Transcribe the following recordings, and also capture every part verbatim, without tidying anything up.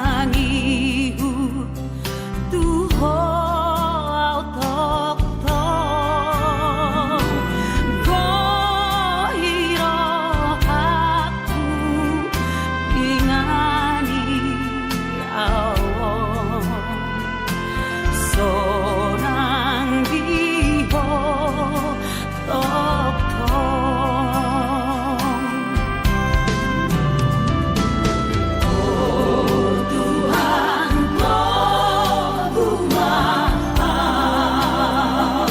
Mangihut tu Ho au tongtong, boi rohangku dingani au on, sonang di Ho tongtong. O Tuhan, togu ma au.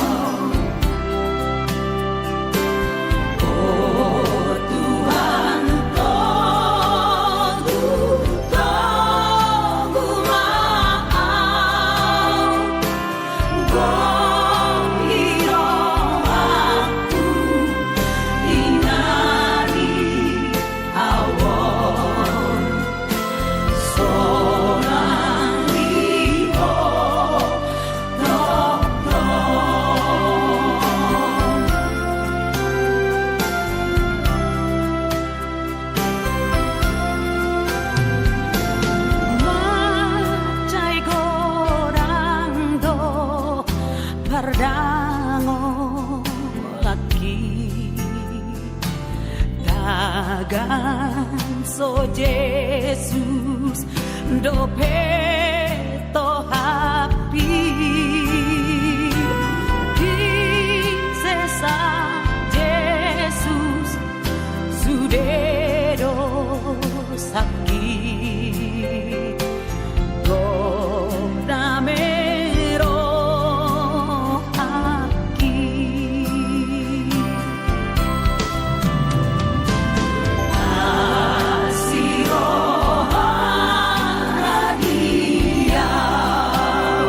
O Tuhan, togu, togu ma au. Boi rohangku dingani au on, sonang di Ho tongtong. Mansai godang do pardangolangki, tagan so Jesus dope tohappi. Disesa Jesus sude dosangki, gok dame rohangki. Asi rohana di au.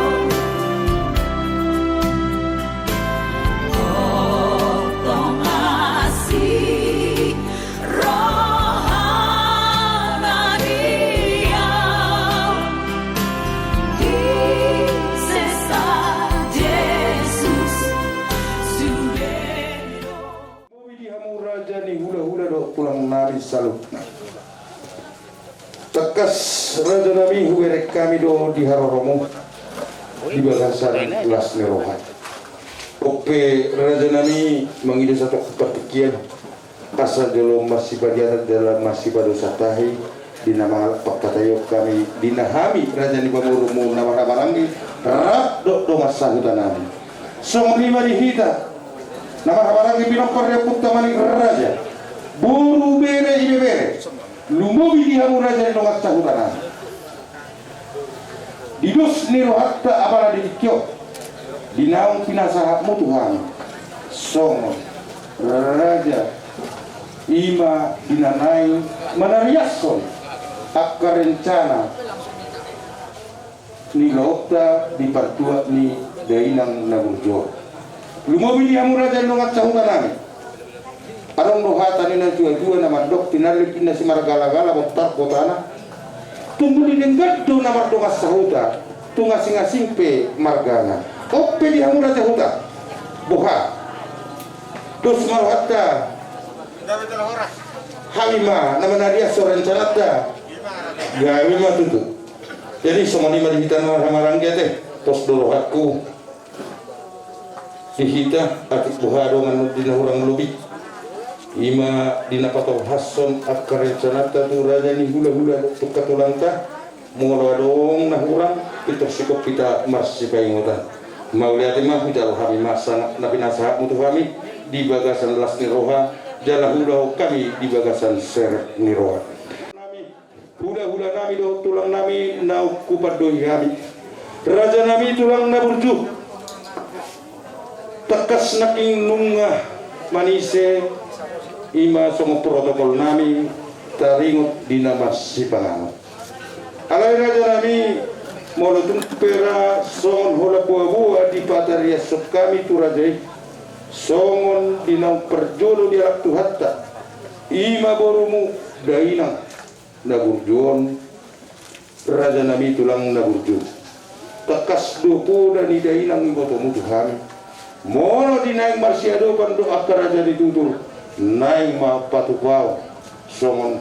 Tongtong asi rohana di au. Disesa Jesus sude do. Boi di hamu raja ni hulahula dohot tulang nami saluhutna. Tangkas raja nami, hubereng hami do di haroromu di bagasan las ni roha. Onpe raja nami, mangido satongkin partingkian, asa jolo marsipadianan jala marsipadosa tahi di na mangalap pangkataion hami, di na hami raja ni pamoruonmu na marhahamaranggi rap dohot dongan sahuta nami. Songon i ma di hita na marhahamaranggi pinompar ni ompunta Manik Raja, boru, bere, ibebere, lumobi di hamu raja ni dongan sahuta nami. Di dos ni rohanta apala di tingki on, di naung pinasahatmu tu hami songon raja, i ma di na naeng manariashon angka rencana ni ulaonta di partuat ni dainang na burju on. Lumobi di hamu raja ni dongan sahuta nami. Adong do hata ni natuatua na mandok, tinallik inna simargalagala, bontar kotana. Tung muli denggan do na mardongan sahuta, tung asingasing pe margana. Onpe di hamu raja huta, boha? Dos ma rohanta. Hami ma na manariashon rencananta. Gabe ma tutu. Jadi songon i ma di hita na marhahamaranggi ate. Pos do rohangku di hita, atik boha dongan di na hurang lobi, i ma di na patolhashon angka rencananta tu raja ni hulahula dohot tu angka tulangta. Molo adong na hurang, pintor singkop hita marsipaingotan. Mauliate ma, hujalo hami ma sangap na pinasahatmu tu hami di bagasan las ni roha, jala huulahon hami di bagasan serep ni roha. Hulahula nami dohot tulang nami naung hupandohi hami. Raja nami tulang na burju, tangkas nangkin nunga manise, i ma songon protokol nami, taringot di na marsipanganon. Alai raja nami, molo tung pe ra songon holan boaboa dipatariashon hami tu raja i, songon di naung parjolo dialap Tuhanta, i ma borumu dainang na burju on, raja nami tulang na burju. Tangkas do poda ni dainang ibotomu tu hami. Molo di naeng marsiadopan do angka raja ni tutur, naeng ma patupaon songon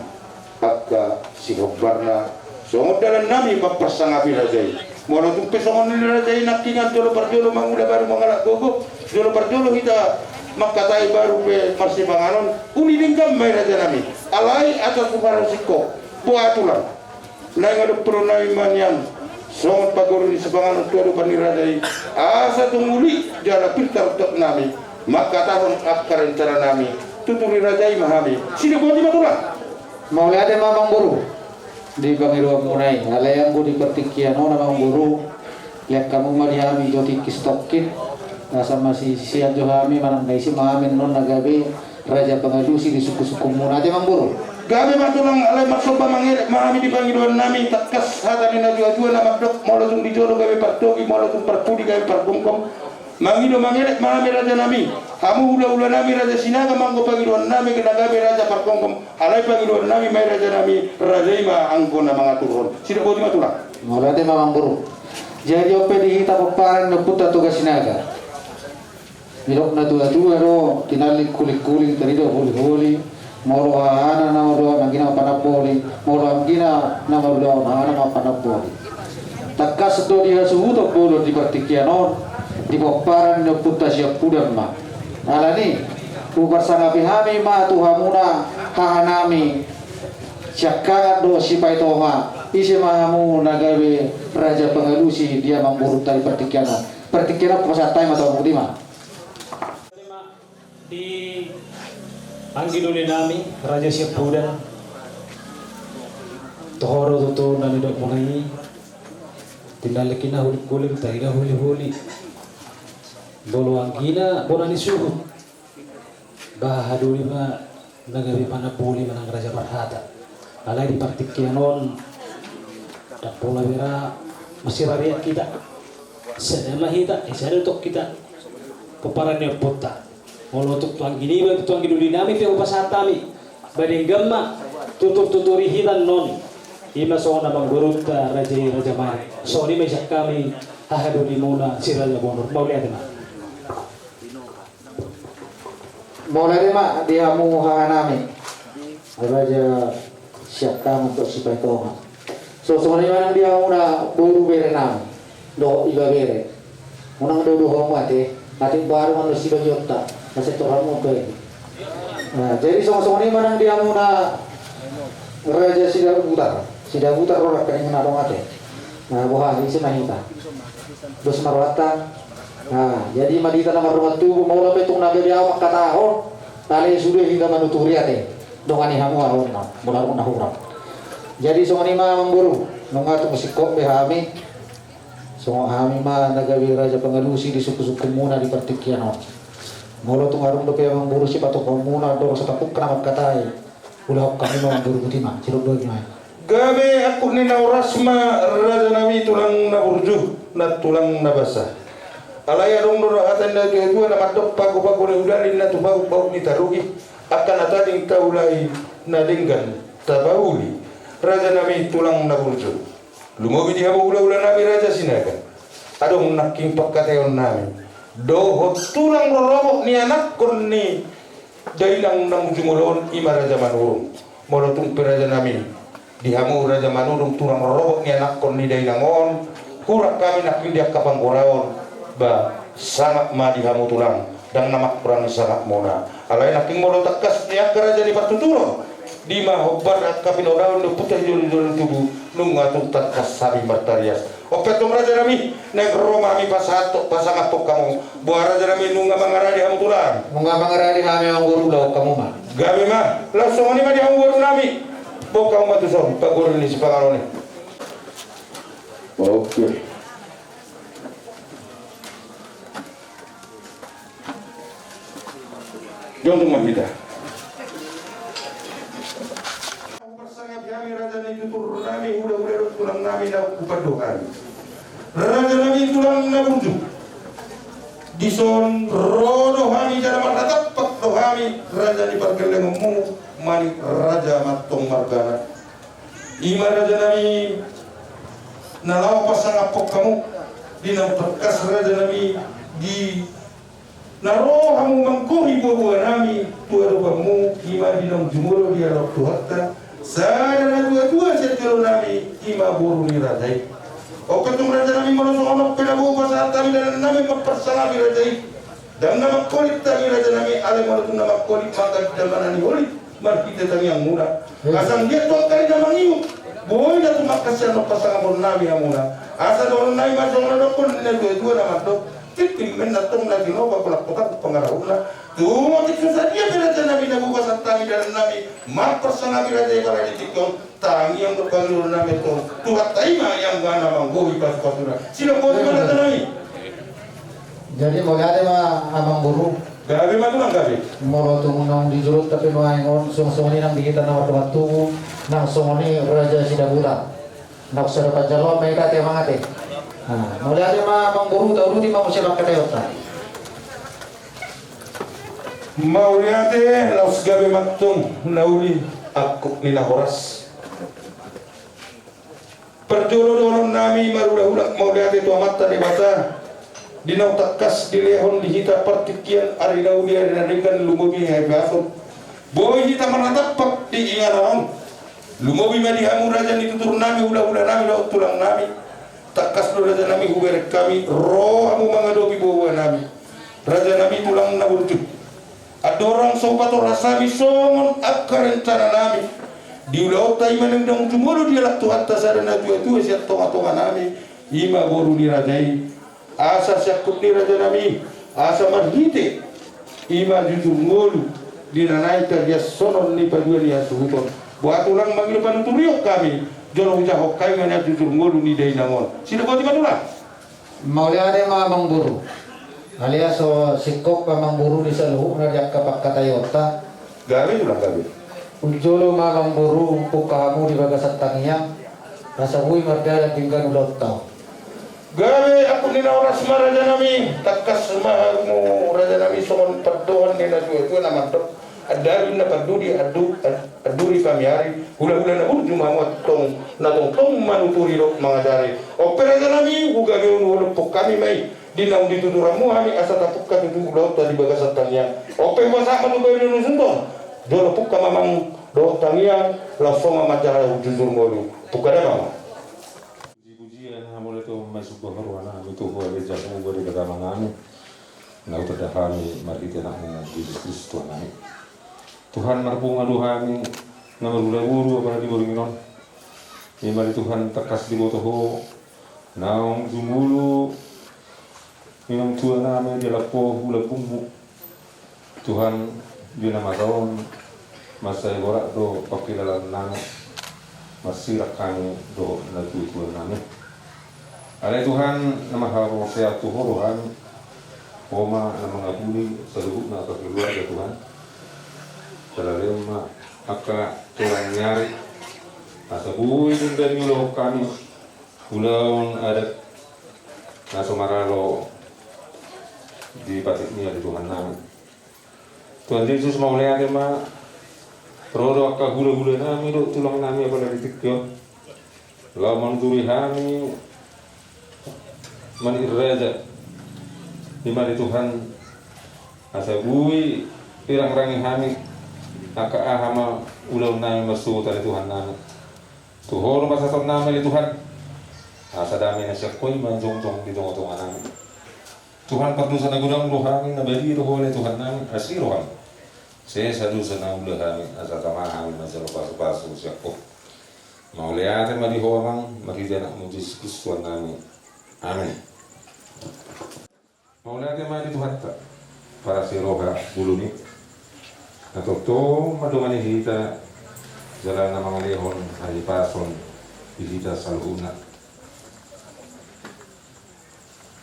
angka sihombarna Songon dalan nami mamparsangapi raja i. Molo tung pe songon i raja i nangkiningan jolo parjolo mangula baru mangalap gogo, jolo parjolo hita mangkatai baru pe marsipanganon, uli denggan ma i raja nami. Alai asa tung harus ingkon, boha tulang. Naeng adong pe roha nami ma nian songon pagoru ni sipanganon tu adopan ni raja i, asa tung uli jala pintar tok nami mangkatahon angka rencana nami. Tuturi raja i ma hami. Sidapoti ma tulang. Mauliate ma amangboru. Di pangidoanmuna i, alai anggo di partingkian on amangboru, lean hamu ma di hami jo tingkis tongkin, asa masisian jo hami manang na ise ma hami annon na gabe raja pangalusi di sungkunsungkunmuna, ate amangboru. Gabe ma tulang, alai marsomba mangelek ma hami di pangidoan nami, tangkas hata ni natuatua na mandok, molo tung di jolo gabe partogi, molo tung parpudi gabe pargomgom. Mangido mangelek ma hami raja nami, hamu hulahula nami raja Sinaga ma anggo pangidoan nami na gabe raja pargomgom, alai pangidoan nami ma i raja nami, raja i ma anggo na mangaturhon. Sidapoti ma tulang. Mauliate ma amangboru. Jadi on pe di hita pomparan ni ompunta Toga Sinaga. Didok natuatua do, tinallik hulinghuling tarida holiholi, molo hahana na marulaon anggina ma panamboli, molo anggina na marulaon hahana ma panamboli. Tangkas do dihasuhuton bolon di partingkian on, di pomparan ni ompunta Siampudan ma. Alani, huparsangapi hami ma tu hamuna hahanami, siangkangan dohot sipaitonga, ise ma hamu na gabe raja pangalusi di amangborunta di partingkian on. Partingkian on hupasahat hami ma tu hamu, botima. Di anggi doli nami raja Siampudan, toho do tutu na nidokmuna i, tinallik i na hulinghuling tarida holiholi, molo anggina bona ni suhut, ba haha doli ma na gabe panamboli manang raja parhata. Alai di partingkian on ndang pola bera masirarian hita. Sada ma hita, eh, sada do tong hita pomparan ni ompunta. Molo tung tu anggi niba, tu anggi doli nami pe hupasahat hami, ba denggan ma, tuturtuturi hita annon. I ma songon amangborunta raja i, raja Manu. Songon i ma sian hami haha dolimuna si Raja Bonur. Mauliate ma. Mauliate ma di hamu hahanami, raja siangkangan dohot sipaitonga. So, songon i ma nang di hamuna boru bere nami dohot ibebere. Unang do dohononmu ate, ate baru ma annon sibagionta, na sai tor hamu pe. Nah, jadi songon, songon i ma nang di hamuna raja Sidabutar. Sidabutar do rap na adong ate. Nah, boha, ise ma hita? Dos ma rohanta. Nah, jadi ma di hita na mardongan tubu, molo pe tung na gabe ahu mangkatahon, alai sude hita manuturi ate. Dongani hamu ahu on, molo adong na hurang. Jadi songon i ma amangboru, nunga tung singkop be hami. Songon hami ma na gabe raja pangalusi di sungkunsungkunmuna di partingkian on. Molo tung adong dope amangboru sipatupaonmuna, adong satampuk na mangkatai. Ulahon hamu ma amangboru, botima, sidok do i ma. Gabe angkup ni na horas ma raja nami tulang na burju, na tulang na basa. Alai adong do hata ni natuatua na mandok, pagupagu ni hulali na tupagupagu ni tarugi, angka na tading taulai na denggan tapauli. Raja nami tulang na burju, lumobi di hamu hulahula nami raja Sinaga, adong nangkin pangkataion nami dohot tulang rorobot ni anakkon ni dainang na jumolo on, i ma raja Manurung. Molo tung pe raja nami, di hamu raja Manurung tulang rorobot ni anakkon ni dainang on, hurang hami nangkin di angka panggoraon, ba sangap ma di hamu tulang, ndang na mangkurangi sangapmuna. Alai nangkin molo tangkas di angka raja ni partuturon, di ma hombar angka pinodaon dohot punta di jolo-jolo tubu, nunga tung tangkas hami martarias. On pe antong raja nami, naeng ro ma hami pasahat, pasangaphon hamu. Boha raja nami, nunga mangarade hamu tulang? Nunga mangarade hami amangboru, ulahon hamu ma. Gabe ma, laos songon i ma di hamu boru nami. Boan hamu ma tuson, pagoru ni sipanganon i. Oke. Jongjong ma hita. Pasangapi hami raja ni tutur nami, hulahula dohot tulang nami na hupando hami. Raja nami tulang na burju. Dison ro do hami jala marhatampak do hami raja ni pargellengonmu, Manik Raja ma antong margana. I ma raja nami na laho pasangaphon hamu, di naung tangkas raja nami, di na ro hamu manggohi buabua nami tu adopanmu, i ma di naung jumolo dialap Tuhanta, sada natuatua sian jolo nami, i ma boru ni raja i. On pe tung raja nami, molo songon on pe na boi pasahat hami dalan nami mamparsangapi raja i. Ndang na mangholit hami raja nami, alai molo tung na mangholit mangganti damang na niholit marhite tangiangmuna. Asa anggiat tu angka ari na mangihut boi na tumangkas sian on parsangapon nami hamuna. Asa dohonon nami ma songon na didok ni na tuatua na mandok: Tingting ma antong na tinopa, holan hotang pangarahutna. Tung otik so sadia pe raja nami na boi pasahat hami dalan nami mamparsangapi raja i pala di tingki on, tangiang do pangidoan nami antong, Tuhanta i ma i angka na manggohi pasupasuna. Sidok boti ma raja nami. Jadi mauliate ma amangboru. Gabe ma tulang, gabe. Molo tung naung di jolonta pe nuaeng on, songon i nang di hita na mardongan tubu, nang songon i Raja Sidabulan. Naung sada panjaloan ma hita ate, amang ate. Nah, mauliate ma amangboru, tauduti ma muse pangkataionta. Mauliate, laos gabe ma antong na uli angkup ni na horas. Parjolo dohonon nami marhulahula mauliate tu Amanta Debata, di naung tangkas dilehon di hita partingkian ari na uli, ari na denggan, lumobi hahipason. Boi hita marnatampak di inganan on. Lumobi ma di hamu raja ni tutur nami, hulahula nami dohot tulang nami. Tangkas do raja nami hubereng hami ro hamu mangadopi boaboa nami. Raja nami tulang na burju, andorang so patorang hami songon angka rencana nami, di ulaonta i ma naung jumolo dialap Tuhanta sada na tuatua sian tongatonga nami, i ma boru ni raja i. Asa siangkup ni raja nami, asa marhite i ma jujur ngolu di na naeng tariashonon ni padua ni hasuhuton. Boha tulang mangido panuturion hami, jolo hujahahon hami ma na jujur ngolu ni dainang on. Sidok boti ma tulang. Mauliate ma amangboru. Alai so singkop amangboru di saluhutna di angka pangkataionta. Gabe tulang, gabe. Jolo ma amangboru pungka hamu di bagasan tangiang, asa boi mardalan denggan ulaonta on. Gabe angkup ni na horas ma raja nami, tangkas ma hamu raja nami songon pandohan ni na tuatua na mandok: Andari na panduli, andu-, an-, anduri pamiari, hulahula na burju ma hamu antong, na tongtong manuturi dohot mangajari. On pe raja nami, hugabeon, hulompok hami ma i di naung dituturanmu hami, asa tapungka tutu ulaonta di bagasan tangiang. On pe hupasahat ma tu bayu ni usunta on, jolo pungka ma amang dohot tangiang, laos songon manjaha jujur ngolu. Pungka damang. Pujipujian, hamuliateon ma i, sumba roha nami tu Ho ale Jahowa Debata Ama nami, na hutanda hami marhite Anakmu Jesus Kristus Tuhan nami. Tuhan, marbunga do hami na marhulahula apala di borngin on. I ma ale Tuhan, tangkas diboto Ho naung jumolo inang tua nami dialap Ho hu lambungmu. Tuhan, di na masa on mansai borat do pangkilalaan nami, marsirang hami dohot na tuatua nami. Alai Tuhan, na marhaporseaon tu Ho do hami. Ho ma na mangapuli saluhutna angka keluarga, Tuhan. Pala lehon ma angka tulang ni ari, asa boi nunga diulahon hami ulaon adat na so maralo di patikMi, ale Tuhan nami. Tuhan Jesus, mauliate ma, ro do angka hulahula nami dohot tulang nami apala di tingki on, laho manuturi hami maniit raja. I ma ale Tuhan, asa boi irangrangi hami angka aha ma ulaon nami marsuhut, ale Tuhan nami. Tu Ho do pasahaton nami, ale Tuhan, asa dame na sian Ho i ma jongjong di tongatonga nami. Tuhan, pardosa na godang do hami, na badia do Ho, ale Tuhan nami, asi rohaM. Sesa dosa na ula hami, asa tama hami manjalo pasupasu sian Ho. Mauliate ma di Ho Amang, marhite AnakMu Jesus Kristus Tuhan nami. Amen. Mauliate ma di Tuhanta, parasi roha bolon i, na tongtong mandongani hita jala na mangalehon hahipason di hita saluhutna.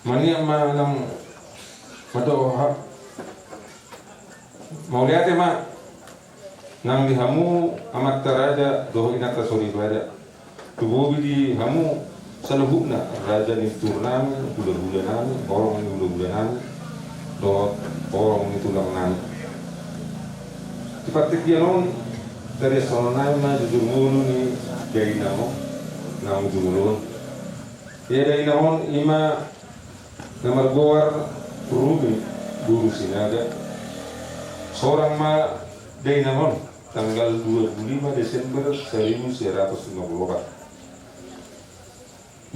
Maniak ma nang mandok ha-, mauliate ma nang di hamu amanta raja dohot inanta soripada. Lumobi di hamu saluhutna, raja ni tutur nami, hulahula nami, horong ni hulahula nami dohot horong ni tulang nami. Di partingkian on tariashonon nami ma jujur ngolu ni dainang on naung jumolo on. Ia dainang on i ma na margoar Rumi Boru Sinaga. Sorang ma dainang on tanggal dua puluh lima Desember seribu sia ratus lima puluh opat.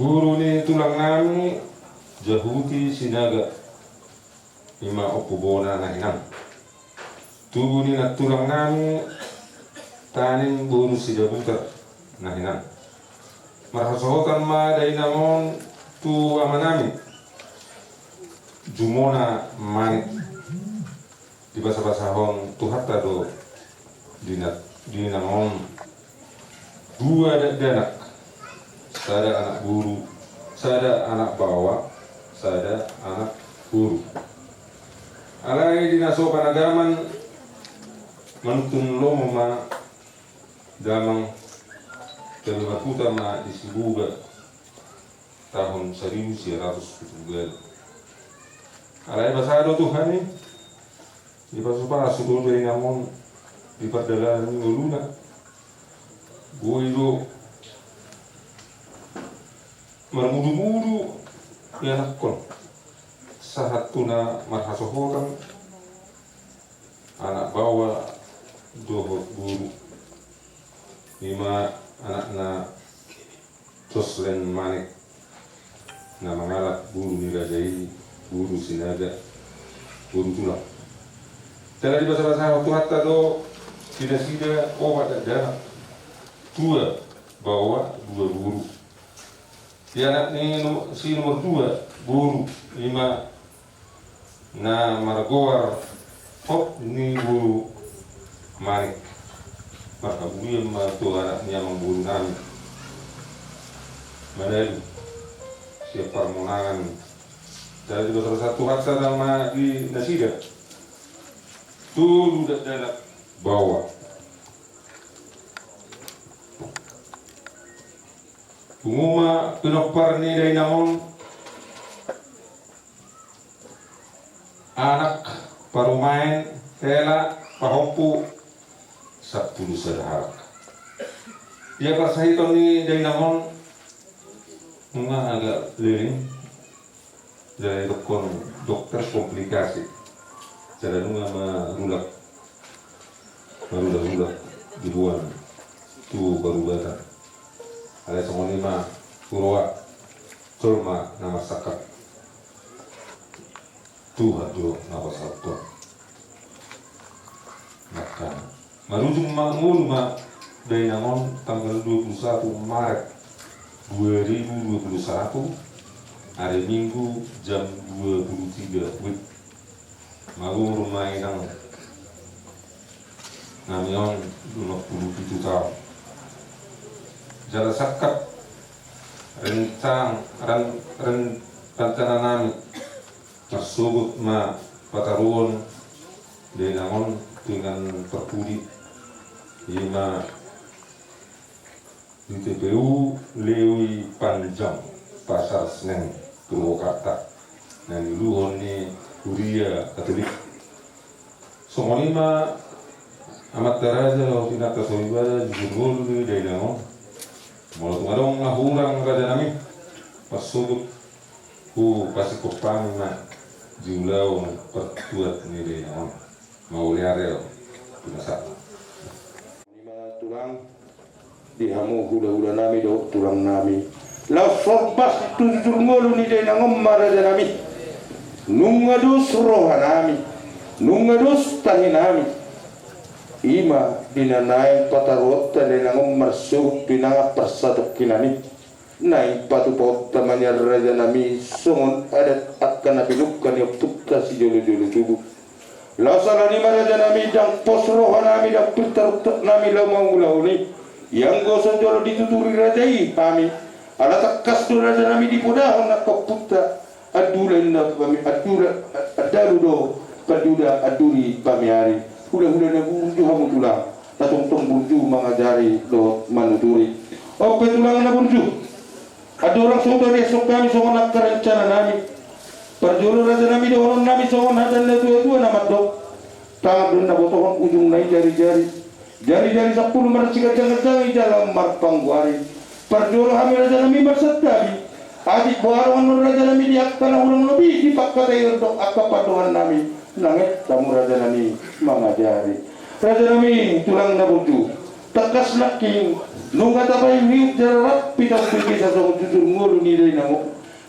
Boru ni tulang nami Jahuti Sinaga, ima Ompu Bona na hinan. Tubu ni nantulang nami Taning boru Sidabutar na hinan. Marhasohotan ma dainang on tu ama nami Jumona Manik. Dibasabasahon Tuhanta do di na-, dainang on dua dakdanak, sada anak boru, sada anak baoa, sada anak boru. Alai di na so panagaman, manuntun lomo ma damang, gabe marhuta ma di Sibuga tahun saribu sia ratus pitu pulu ualu. Alai basa do Tuhan i, dipasupasu do dainang on di pardalanan ni ngoluna. Boi do marmudumudu ianakhon sahat tu na marhasohotan, anak baoa dohot boru. Ima anakna Joslen Manik na mangalap boru ni raja i, boru Sinaga, boru tulang. Jala dibasabasahon Tuhanta do di nasida opat dakdanak, dua baoa, dua boru. Di anak ni no-, si nomor dua boru, ima na margoar Hop ni boru Manik. Marhabulian ma tu anak ni amang boru nami, Manalu, sian parmonangan. Jadi basar satu hata nama di nasida. Tolu dakdanak baoa. Pungu ma pinompar ni dainang on, anak, parumaen, hela, pahompu, sampulu sada halak. Ia parsahiton ni dainang on, nunga agak leleng, jala didokkon dokter komplikasi. Jala nunga marulak, marulak-ulak diboan tu parubatan. Alai songon i ma huroha jolma na marsangkap. Tuhan do na pasahathon. Maka marujung ma ngolu ma dainang on tanggal dua puluh satu Maret dua ribu dua puluh satu, hari Minggu, jam dua puluh tiga wib. Marumur ma inang nami on lima puluh pitu taon. Jala sangkap rencang-, ren-, ren-, rencana nami marsogot ma pataruhon dainang on dengan parpudi, ima di T P U Lewi Panjang, Pasar Senen, Purwakarta, na niuluhon ni Huria Katolik. Songon i ma amanta raja dohot inanta soripada jujur ngolu ni dainang on. Molo tung adong na hurang raja nami, marsogot hupasingkop hami ma di ulaon partuat ni dainang on. Mauliate do. Pinasat. Ima tulang, di hamu hulahula nami dohot tulang nami, laos horbas tu jujur ngolu ni dainang on ma raja nami. Nunga dos roha nami, nunga dos tahi nami. Ima di na naeng pataruhonta dainang on marsogot pinangan parsatongkinan i. Naeng patupaonta ma nian raja nami songon adat angka na pinungka ni ompunta sijolojolo tubu. Laos ala ni i ma raja nami, ndang pos roha nami, ndang pintar utok nami laho mangulahon i. Ianggo songon jolo dituturi raja i hami. Ala tangkas do raja nami dipodahon angka ompunta. Andula inna pami-, andula, andalu do panduda, anduri pamiari. Hulahula na burju hamu tulang, na tongtong burju mangajari dohot manuturi. On pe tulang na burju, andorang so tariashon hami songon angka rencana nami, parjolo raja nami dohonon nami songon hata ni natuatua na mandok: Tangan do na botohon, ujungna i jarijari. Jarijari sampulu marsiganjangganjangi jala marpanggoari. Parjolo hami raja nami marsantabi. Atik boha dongan raja nami di angka na hurang lobi dipangkataion dohot angka pandohan nami, nang et hamu raja nami mangajari. Raja nami tulang na burju, Tangkas nangkin, nunga tapaihutihut jala rap pita umbegesa songon jujur ngolu ni dainang on.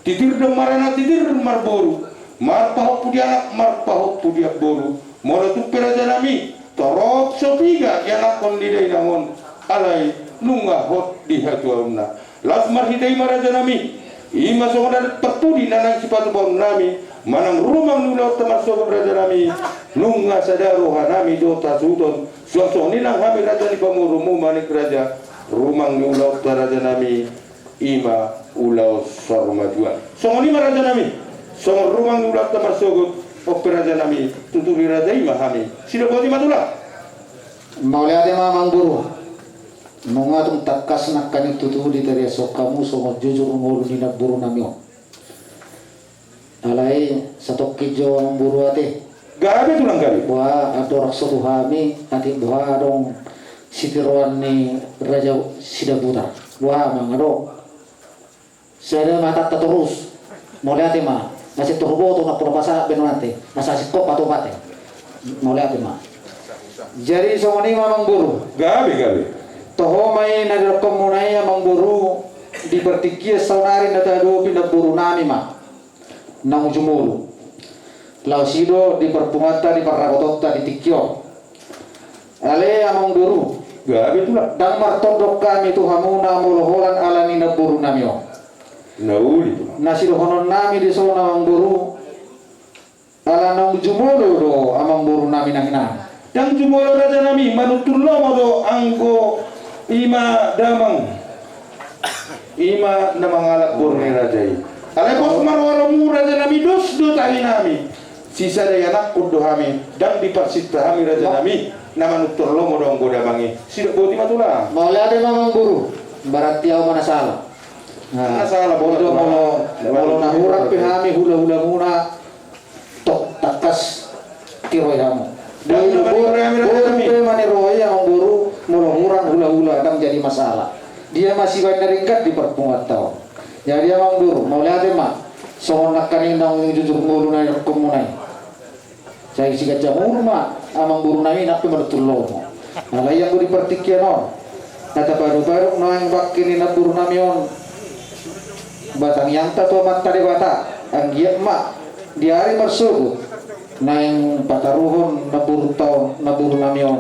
Titir do marana titir marboru, marpahompu di anak marpahompu di namboru. Molo tung pe rajanami, torop so piga ianakhon ni dainang on, alai nunga hot di hatuaonna. Laos marhite i ma rajanami, i ma songon adat parpudi na naeng sipatupaonnami, manang rumang ni ulaonta marsogot rajanami, nunga sada rohanami do tasuhuton, suang songon i nang hami raja ni pamoruonmu Manik Raja, rumang ni ulaonta rajanami, i ma ulaon saur matua. Songon i ma rajanami, songon rumang ni ulaonta marsogot, on pe rajanami, tuturi raja i ma hami. Sidok boti ma tulang. Mauliate ma amangboru. Nunga tung tangkas nangkaning tutu ditariashon hamu songon jujur ngolu ni namborunami on. Alai satongkin jo amangboru ate. Gabe tulang gabe. Boha andorang so tu hami, atik boha adong sitiruon ni raja Sidabutar. Boha amang adong. Sada ma hatanta torus. Mauliate ma. Asa torus boto na pura pasa benonante. Asa singkop atau mate. Mauliate ma. Jadi songon i ma amangboru. Gabe gabe. Toho ma i na didokhonmuna i amangboru, di partingkian saonari na tahadopi namborunami ma naung jumolo. Laos i do di parpunguanta di parragotonta di tingki on. Ale amangboru. Gabe tulang. Ndang martondong hami tu hamuna molo holan ala ni namborunami on. Na uli tulang. Na sidohononnami dison amangboru, ala naung jumolo do amangborunami na hinan. Ndang jumolo rajanami, manuntul lomo do anggo i ma damang, i ma na mangalap boru ni raja i. Alai pos ma rohamu rajanami, dos do tahinami. Sisada ianakhon do hami, ndang diparsinta hami rajanami, na manuntul lomo do anggo damang i. Sidok boti ma tulang. Mauliate ma amangboru. Berarti au ma na sala. Na sala bola. Molo, molo na hurang pe hami hulahulamuna, tok tangkas tiroi hamu. Boru pe maniroi amangboru, molo hurang hulahula ndang jadi masalah. Dia masih banyak ringkat di parpunguanta on. Jadi amangboru, mauliate ma. Songon nangkaning naung jujur ngolu na didokhonmuna i. Sai siganjang umur ma amangborunami nang pe manuntul lomo. Alai anggo di partingkian on, na tapadopadop naeng bangke ni namborunami on, batangiangta tu Amanta Debata, anggiat ma di ari marsogot naeng pataruhon namborunta on, namborunami on.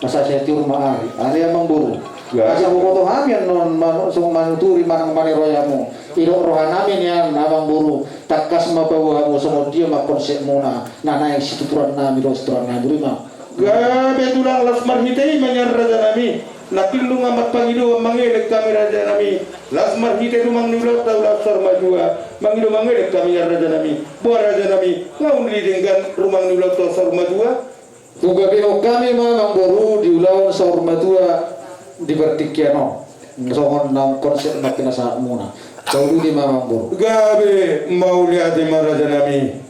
Asa sai tiur ma ari, ale amangboru. Asa huboto hami annon manu-, songon manuturi manang maniroi hamu. Idok rohanami nian amangboru, tangkas ma paboa hamu songon dia ma konsepmuna na naeng situturannami dohot siturannami, botima. Gabe tulang, laos marhite i ma nian rajanami. Nangkin nunga marpangidoan mangelek hami rajanami. Laos marhite rumang ni ulaonta ulaon saur matua, mangido mangelek hami nian rajanami. Boha rajanami, nga uli denggan rumang ni ulaonta saur matua? Hugabehon hami ma amangboru di ulaon saur matua di partingkian on. Songon naung konsep na pinasahatmuna. Sauluna ma amangboru. Gabe, mauliate ma rajanami.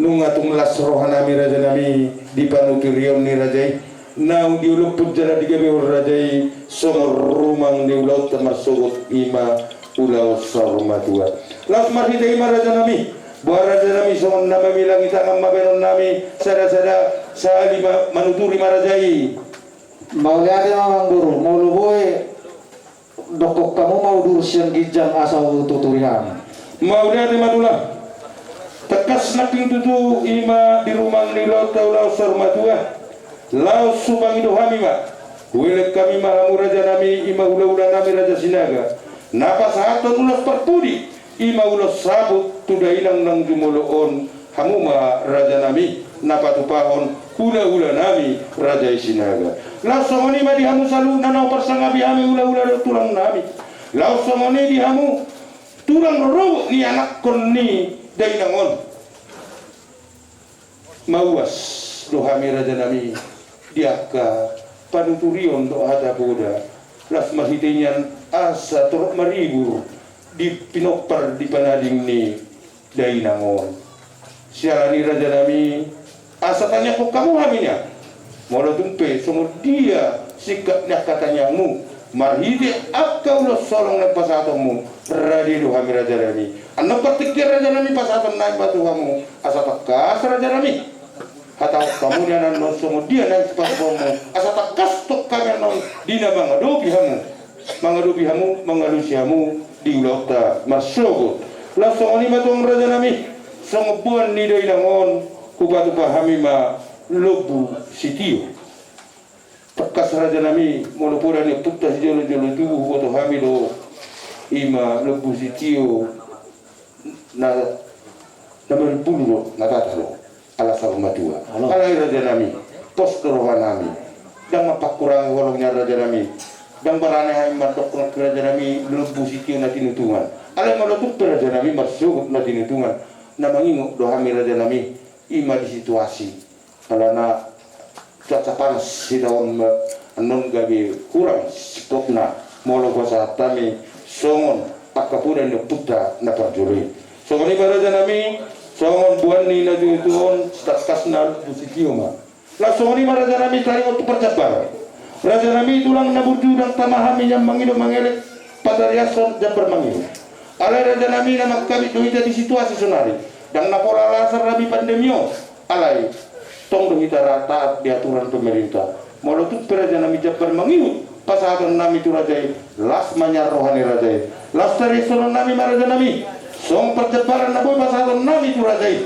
Nunga tung las rohanami rajanami di panuturion ni raja i. Naung diolophon jala digabehon raja i songon rumang ni ulaonta marsogot i ma ulaon saur matua. Laos marhite i ma rajanami. Boha rajanami, songon na mamilangi tangan ma bahenonnami, sada-sada sahali ma manuturi ma raja i. Mauliate ma amangboru, molo boi dokhon hamu ma udur sian ginjang asa hututuri hami. Mauliate ma tulang. Tangkas nangkin tutu i ma di rumang ni ulaonta ulaon saur matua. Laos hupangido hami ma, huelek hami ma hamu rajanami, i ma hulahulanami Raja Sinaga, na pasahathon ulos parpudi, i ma ulos saput tu dainang naung jumolo on, hamu ma rajanami, na patupahon hulahulanami Raja i Sinaga. Laos songon i ma di hamu saluhutna na huparsangapi hami hulahula dohot tulangnami. Laos songon i di hamu tulang rorobot ni anakhon ni dainang on. Mauas do hami rajanami di angka panuturion dohot hata poda, laos marhite nian asa torop maribur di pinompar di panading ni dainang on. Siala ni rajanami, asa tangiangkon hamu hami nian. Molo tung pe songon dia singkat ni angka tangiangmu, marhite angka ulos holong na pasahatonmu, rade do hami rajanami. Annon partingkian rajanami pasahatonnami ma tu hamu, asa tangkas rajanami. Hatahon hamu nian annon songon dia nang sipatupaonmu, asa tangkas tong hami annon di na mangadopi hamu, mangadopi hamu, mangalusi hamu di ulaonta marsogot. Laos songon i ma tulang rajanami, songon boan ni dainang on, hupatupa hami ma lombu sitio. Tangkas rajanami, molo poda ni ompunta sijolojolo tubu, huboto hami do i ma lombu sitio na, na maribulu do, na tata do, ala saur matua. Alai rajanami, pos do rohanami. Ndang mamangkurangi holong nian rajanami. Ndang barani hami mandok nangkin rajanami lombu sitio na tinutungan. Alai molo tung pe rajanami marsogot na tinutungan, na mangingot do hami rajanami, i ma di situasi. Alana cuaca panas hita on ma, annon gabe hurang singkopna molo hupasahat hami songon angka poda ni ompunta na parjolo i. Songon i ma rajanami, songon boan ni na tuatua on, tangkas na lombu sitio ma. Laos songon i ma rajanami, taringot tu parjambaran. Rajanami tulang na burju, ndang tama hami nian mangido mangelek, patariashon jambar mangihut. Alai rajanami, na mangkabit do hita di situasi sonari. Ndang na pola alasan rami pandemi on. Alai tong do hita ra taat di aturan pemerintah. Molo tung pe rajanami jambar mangihut pasahatonnami tu raja i, las ma nian roha ni raja i. Laos tariashononnami ma rajanami songon parjambaran na boi pasahatonnami tu raja i.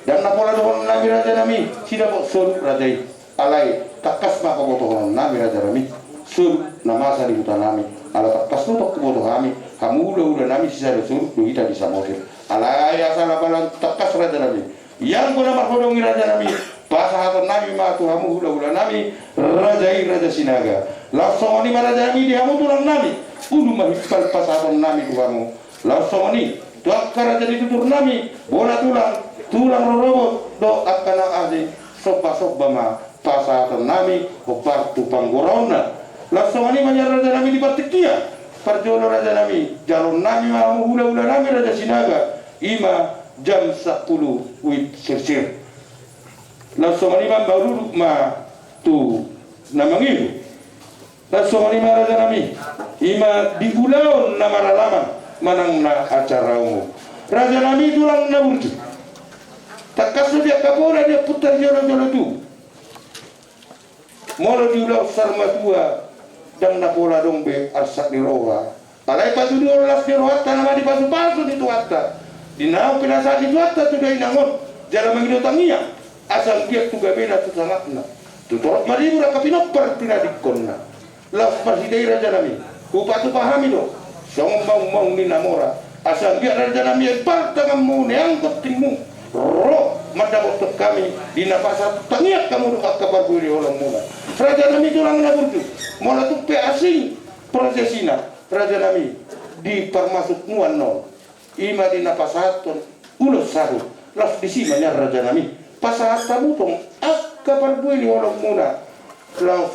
Ndang na pola dohononnami rajanami sidapot solu raja i. Alai tangkas ma pabotohononnami rajanami solu na masa di hutanami. Ala tangkas do tong huboto hami, hamu ulahulanami sisada solu do hita di Samosir. Alai asa lapalan tangkas rajanami, ianggo na marhodong i rajanami, pasahatonnami ma tu hamu hulahulanami, raja i Raja Sinaga. Laos songon i ma rajanami di hamu tulangnami, ulu ma himpal pasahatonnami tu hamu. Laos songon i tu angka raja ni tuturnami, bona tulang, tulang rorobot dohot angka na asing, sombasomba ma pasahatonnami hombar tu panggoraonna. Laos songon i ma nian rajanami di partingkian. Parjolo rajanami, jalonnami ma hamu hulahulanami Raja Sinaga, i ma jam sampulu wib sirsir. Laos songon i ma marurut ma tu na mangihut. Laos songon i ma rajanami, i ma di ulaon na maralaman manang na acara umum. Rajanami tulang na burju, tangkas do di angka poda ni ompunta sijolojolo tubu. Molo di ulaon saur matua, ndang na pola adong be arsak ni roha. Alai patuduhon las ni rohanta nama dipasupasu ni Tuhanta, di naung pinasahat ni Tuhanta tu dainang on, jala mangido tangiang, asa anggiat tu gabena tu sangapna, tu torop maribur angka pinompar pinadingkonna. Laos marhite i rajanami, hupatupa hami do songon maungmaung ni na mora, asa anggiat rajanami, aek partanganmu, neang gontingmu, ro mandapothon hami di na pasahat tangiang hamu dohot angka parbue ni holongmuna. Rajanami tulang na burju, molo tung pe asing prosesina rajanami, di parmasukmu annon, i ma di na pasahathon ulos saut. Laos disi ma nian rajanami, pasahat hamu tong angka parbue ni holongmuna. Laos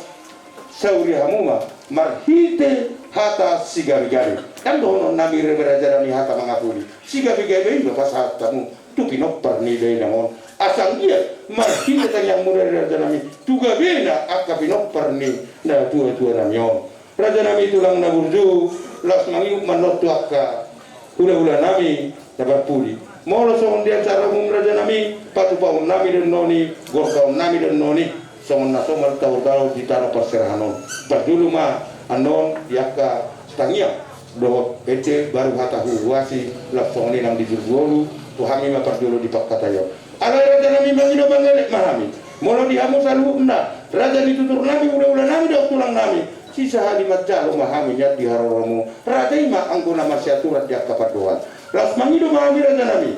sauri hamu ma marhite hata sigabegabe. Ndang dohononnami rajanami hata mangapuli. Sigabegabe i ma pasahat hamu tu pinompar ni dainang on, asa anggiat marhite tangiangmuna rajanami, tu gabena angka pinompar ni na tuatuanami on. Rajanami tulang na burju, laos mangido ma annon tu angka hulahulanami na parpudi. Molo songon di acara umum rajanami, patupaonnami do annon i, gorgaonnami do annon i, songon na somal tahu-tahu di tano parserahan on. Parjolo ma annon di angka tangiang dohot ende baru hata huhuasi, laos songon i nang di jurgolu, tu hami ma parjolo di pangkataion. Alai rajanami, mangido mangelek ma hami, molo di hamu saluhutna, raja ni tuturnami, hulahulanami dohot tulangnami, sisahali manjalo ma hami nian di haroromu. Raja i ma anggo na marsiaturan di angka pandohan. Laos mangido ma hami rajanami,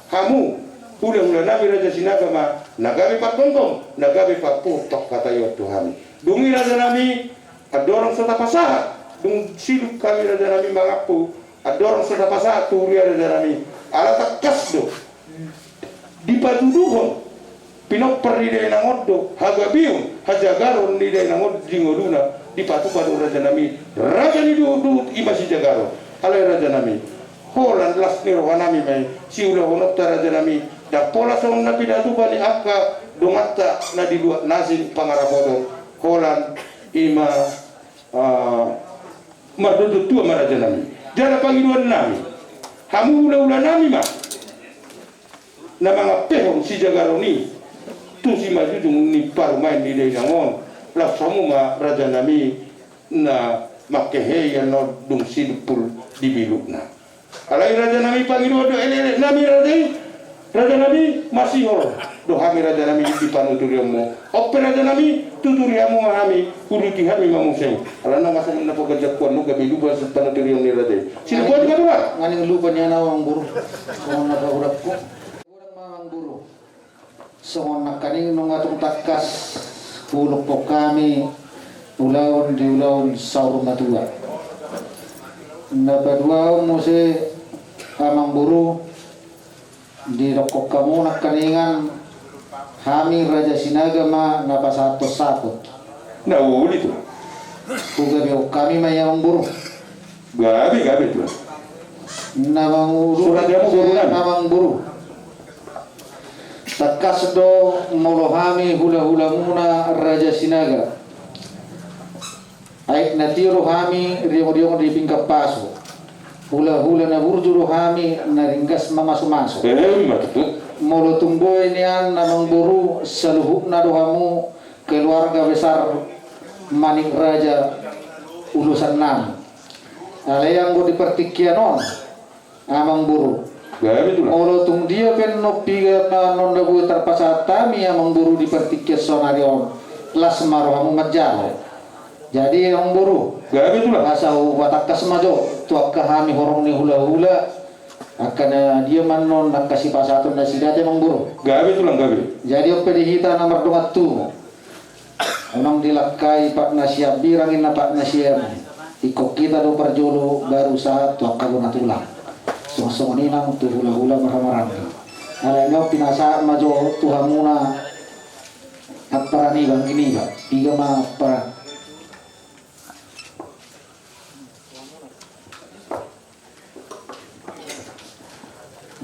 hamu hulahulanami Raja Sinaga ma na gabe partonggom, na gabe pampuhon pangkataion tu hami. Dung i rajanami, andorang so tapasahat, dung sidung hami rajanami mangampu, andorang so tapasahat tu huria rajanami, ala tangkas do dipatuduhon pinompar ni dainang on do hagabeon, hajagaron ni dainang on di ngoluna. Dipatupa do rajanami, raja ni duhutduhut, i ma sijagaron. Alai rajanami, holan las ni rohanami ma i siulahononta rajanami, ndang pola songon na pinatupa ni angka donganta na di luat na asing pangarapoton. Holan i ma, ah, mardongan tua ma rajanami. Jala pangidoannami, hamu hulahulanami ma na mangampehon sijagaron i tu simanjujung ni parumaen ni dainang on, laos hamu ma rajanami na mangkehe i annon dung sidumpul di bilukna. Alai rajanami, pangidoan do elekelek nami raja i, rajanami, masihol do hami rajanami di panuturionmu. On pe rajanami, tuturi hamu ma hami, uduti hami ma muse. Alana nga songon na paganjangku annon gabe lupa panuturion ni raja i. Sinubuan ma tulang. Nga ning lupa nian au amangboru. Songon na pagodangku. Godang ma amangboru. Songon nangkaning nunga tung tangkas hudokkon hami ulaon di ulaon saur matua. Na paduahon muse amangboru, didokkon hamu nangkaningan hami Raja Sinaga ma na pasahathon saput. Na uli tu. Hugabehon hami ma i amangboru. Gabe, gabe tu. Na mangudut surat dia mau boru nami. Amangboru. Tangkas do molo hami hulahulamuna Raja Sinaga. Aek na tio do hami riongriong di pinggan pasu. Hulahula na burju do hami na ringgas mamasumasu. Eh, ima tutu. Molo tung boi nian amangboru, saluhutna do hamu keluarga besar Manik Raja ulosan nami. Alai anggo di partingkian on, amangboru. Gabe tulang. Molo tung dia pe annon piga na annon na boi tarpasahat hami amangboru di partingkian saonari on, las ma rohamu manjalo. Jadi amangboru. Gabe tulang. Asa hupatangkas ma jo tu angka hami horong ni hulahula. Angka na dia ma annon angka sipasahaton nasida te amangboru. Gabe tulang, gabe. Jadi on pe di hita na mardongan tubu. Unang dilangkai pat na siambirang, inna pat na siamun. Ingkon hita do parjolo baru sahat tu angka bona tulang. Songon songon i nang tu hulahula marhahamaranggi. Alai on pinasahat ma jo tu hamuna amparan iba, anggi niba. Piga ma amparan.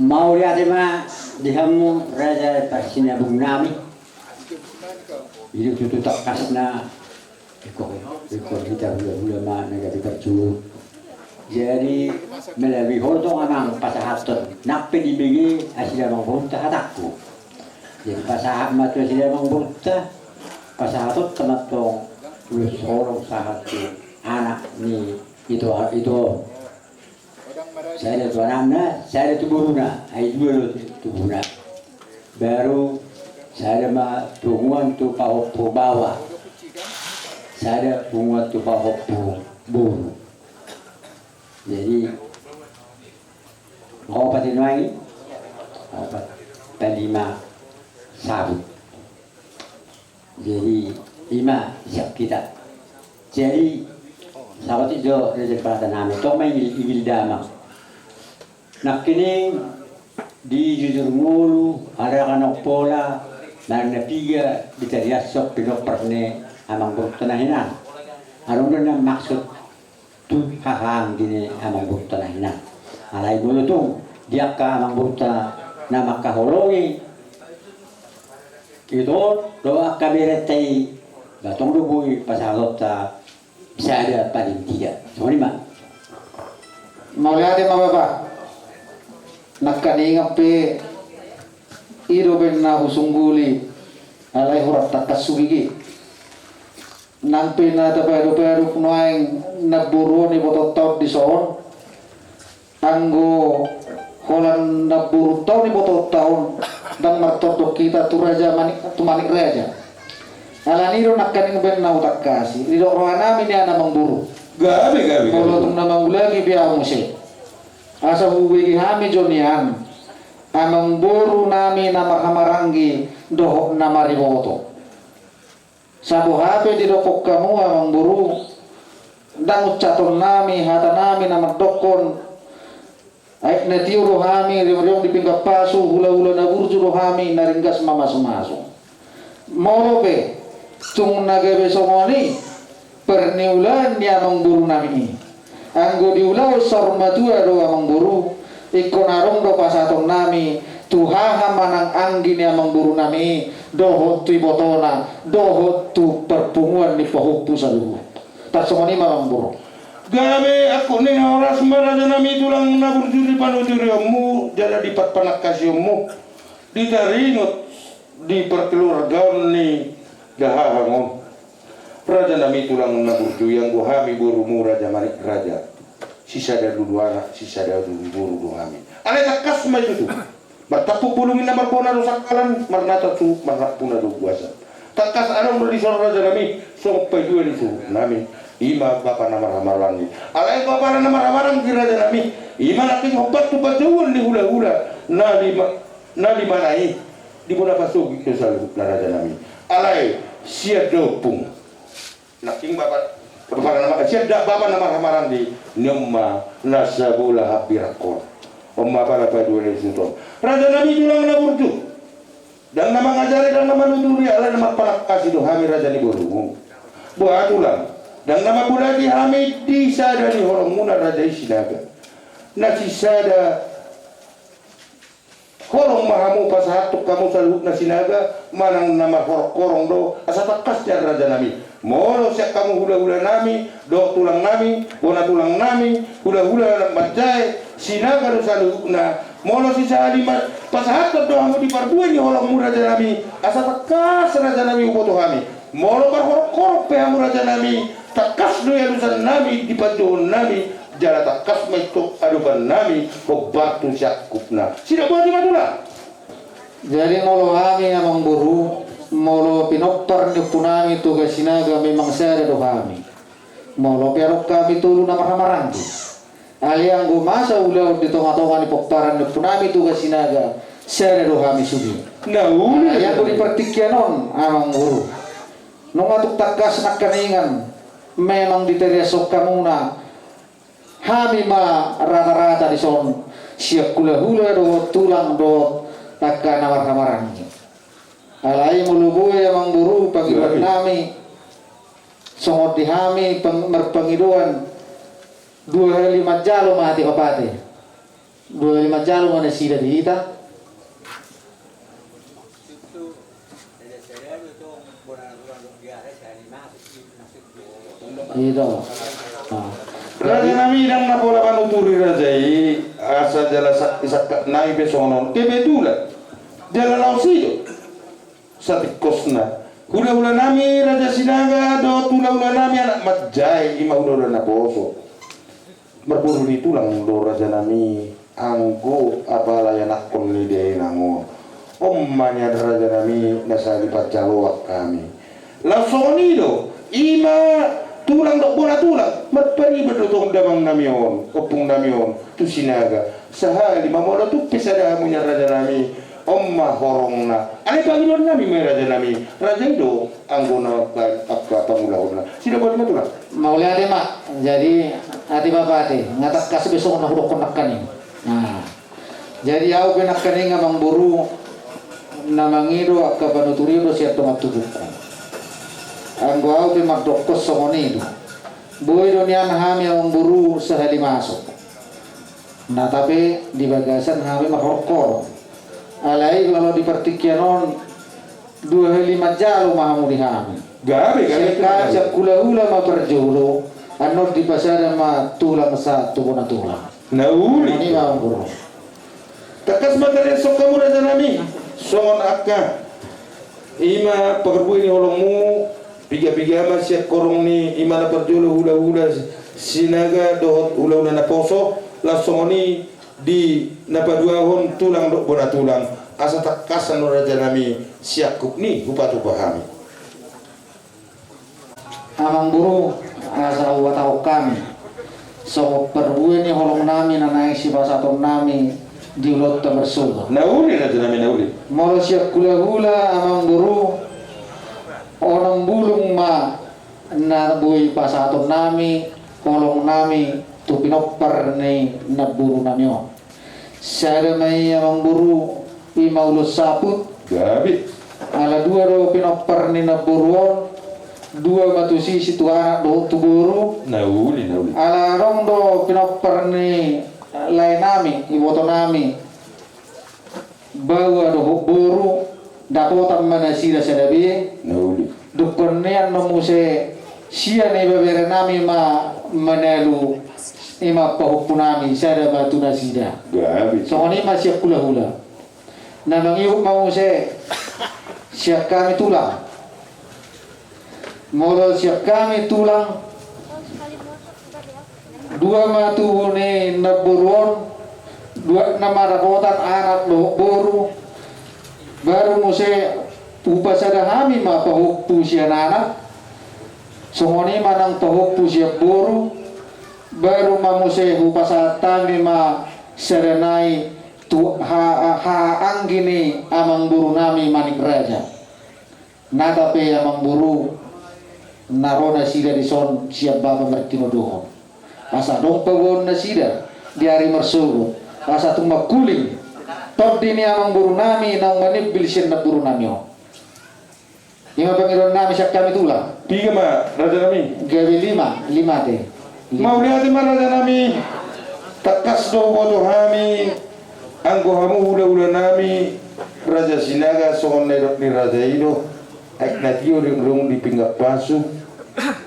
Mauliate ma di hamu raja parsinabung nami. I do tutu tangkasna. Ingkon, ingkon hita hulahula ma na gabe parjolo. Jadi melalui ho do tong amang pasahathon nang pe dibege asi amangborunta hatangku. Jadi pasahat ma tu asi amangborunta, pasahathonta ma tong ulos holong sahat tu anak ni ito, ito. Sada tu anakna, sada tu boruna, ai dua do tu boruna. Baru sada ma punguan tu pahompu baoa, sada punguan tu pahompu boru. Jadi opat i nuaeng i, opat, palima sabut. Jadi ima siap hita. Jadi saotik do raja parata nami, tong ma ingil, ingil damang. Nangkining di jujur ngolu, araka na umpola, manang na piga di tariashon pinompar ni amangborunta na hinan. Adong do na maksud tu hahaanggi ni amangborunta na hinan. Alai molo tung di angka amangborunta na mangkaholongi ito dohot angka berenta i, ba tong do boi pasahatonta sada paling tidak. Songon i ma. Mauliate ma bapa. Nangkaningan pe i do baen na husungguli, alai hurang tangkas hubege. Nang pe na tapaadopadop nuaeng namboru on ibotonta on dison. Anggo holan namborunta on ibotonta on, ndang martondong hita tu raja Manik, tu Manik Raja. Alani do nangkaning baen na hutangkasi, didok roha nami nian amangboru. Gabe, gabe, gabe. Molo tung na mangulaki pe ahu muse, asa hubege hami jo nian amangboru nami na marhahamaranggi dohot na mariboto. Saboha pe didokkon hamu amangboru, ndang uncaton nami hata nami na mandokkon, aek na tio do hami riongriong di pinggan pasu, hulahula na burju do hami na ringgas mamasumasu. Molo pe tung na gabe songon i parniulaan ni amangboru nami i, anggo di ulaon saur matua do amangboru, ingkon adong do pasahaton nami tu haha manang anggi ni amangboru nami i, dohot tu ibotona, dohot tu parpunguan ni pahompu saluhut. Tarsongon i ma amangboru. Gabe angkup ni horas ma raja nami tulang na burju di panuturionmu jala di patpanangkasionmu, di taringot di parkeluargaon ni dahahang on. Raja nami tulang na burju, ianggo hami borumu Raja Manik Raja, sisada lulu anak, sisada lulu boru do hami. Alai tangkas ma i tutu, martampuk bulung inna, marbona do sangkalan, marnata suhut, marnampuna do uasan. Tangkas adong do dison raja nami songon paidua ni suhut nami, ima bapa na marhamaranggi. Alai bapa na marhamaranggi raja nami, ima nangkin hombar tu panjouon ni hulahula na lima, na limana i, di bona pasogit do saluhutna raja nami. Alai sian da ompung, nangkin bapa, bapa na, sian da bapa na marhamaranggi, ni on ma na sabola hambirangkon. On ma pala paidua ni suhut on. Raja nami tulang na burju, ndang na mangajari, ndang na manuturi, alai na marpanangkasi do hami raja ni borumu. Boha tulang, ndang na mambolati hami di sada ni holongmuna raja i Sinaga. Na sisada holong ma hamu pasahathon hamu saluhutna Sinaga, manang na marhorong-horong do, asa tangkas nian raja nami. Molo sian hamu hulahula nami, dohot tulang nami, bona tulang nami, hulahula na manjae, Sinaga do saluhutna. Molo sisahali ma pasahathon do hamu di parbue ni holongmu raja nami, asa tangkas raja nami huboto hami. Molo marhorong-horong pe hamu raja nami, tangkas do i alusan nami di panjouon nami, jala tangkas ma i tong adopan nami hombar tu siangkupna. Sida boha i ma tulang. Jadi molo hami amang boru, molo pinompar ni ompu nami Toga Sinaga memang sada do hami. Molo pe adong hami tolu na marhamaranggi, alai anggo masa ulaon di tonga-tonga ni pomparan ni ompu nami Toga Sinaga, sada do hami sude. Na uli. Alai anggo di partingkian on amang boru, nunga tung tangkas nangkaningan memang ditariashon hamuna hami ma rata-rata dison, sian hulahula dohot tulang dohot angka na marhamaranggi. Alai molo boi amang boru pangidoan nami, songon di hami pang-, marpangidoan, dua hali manjalo ma hata pate. Dua hali manjalo ma nasida di hita. Ito. Ah. Raja nami, ndang na pola manuturi raja i, asa jala sa-, sangkap nami pe songon on. Kebetulan jala laos i do satingkosna. Hulahula nami raja Sinaga dohot hulahula nami anak manjae, ima hulahula naposo. Marboru ni tulang do raja nami, anggo apala ianakhon ni dainang on. On ma nian raja nami na sahali panjaloan hami. Laos songon i do, ima tulang dohot bona tulang, marpariban do tong damang nami on, ompung nami on, tu Sinaga. Sahali ma molo tung pe sada hamu nian raja nami, on ma horongna. Alai pangidoan nami ma i raja nami, raja i do anggo na mambaen angka pangulahonna. Sida botima tulang. Mauliate ma. Jadi ate bapa ate, nga tangkas be songon na hudokkon nangkaning. Nah. Jadi au pe nangkaning amang boru, na mangido angka panuturion do sian dongan tubungku. Anggo au pe mandokkon songon i do. Boi do nian hami amang boru sahali masuk. Na tape di bagasan hami marhorong-horong. Alai molo di partingkian on, dua hali manjalo ma hamu di hami. Gabe, gabe. Sian hami sian hulahula ma parjolo, annon dipasada ma tulang sahat tu bona tulang. Na uli. Songon i ma amang boru. Tangkas ma tariashon hamu raja nami, songon angka ima parbue ni holongmu, piga-piga ma sian horong ni ima na parjolo hulahula Sinaga dohot hulahula naposo, laos songon i di na paduahon tulang dohot bona tulang, asa tangkasan do raja nami siangkup ni hupatupa hami. Amang boru, asa huhatahon hami songon parbue ni holong nami na naeng sipasahaton nami di ulaonta marsogot. Na uli raja nami, na uli. Molo sian hulahula amang boru, onom bulung ma na boi pasahaton nami holong nami tu pinompar ni namboru nami on. Sada ma i amang boru, ima ulos saput. Gabe. Ala dua do pinompar ni namboru on, dua ma tusi, si tu anak dohot tu boru. Na uli, na uli. Ala adong do pinompar ni lae nami, iboto nami, baoa dohot boru, dapotan ma nasida sada be. Na uli. Dungkon nian do muse sian ibebere nami ma manalu ima pahompu nami, sada ma tu nasida. Gabe. Songon i ma sian hulahula. Na mangihut ma muse Sian hami tulang. Molo sian hami tulang, dua ma tubu ni namboru on, dua nama dapotan anak dohot boru. Baru muse hupasada hami ma pahompu sian anak. Songon i ma nang pahompu sian boru. Baru ma muse hupasahat hami ma sada nai tu ha- hahaanggi ni amangboru nami Manik Raja. Nata pe amangboru, na ro nasida dison sian bapa martinodohon, asa adong paboaon nasida di ari marsogot, asa tung mangkuling tondi ni amangboru nami naung manimbil sian namboru nami on. I ma pangidoan nami sian hami tulang. Piga ma raja nami? Gabe lima, lima ate. Lima. Mauliate ma raja nami. Tangkas do huboto hami anggo hamu hulahula nami Raja Sinaga songon na nidok ni raja i do. Aek na tio ringrung di pinggan pasu.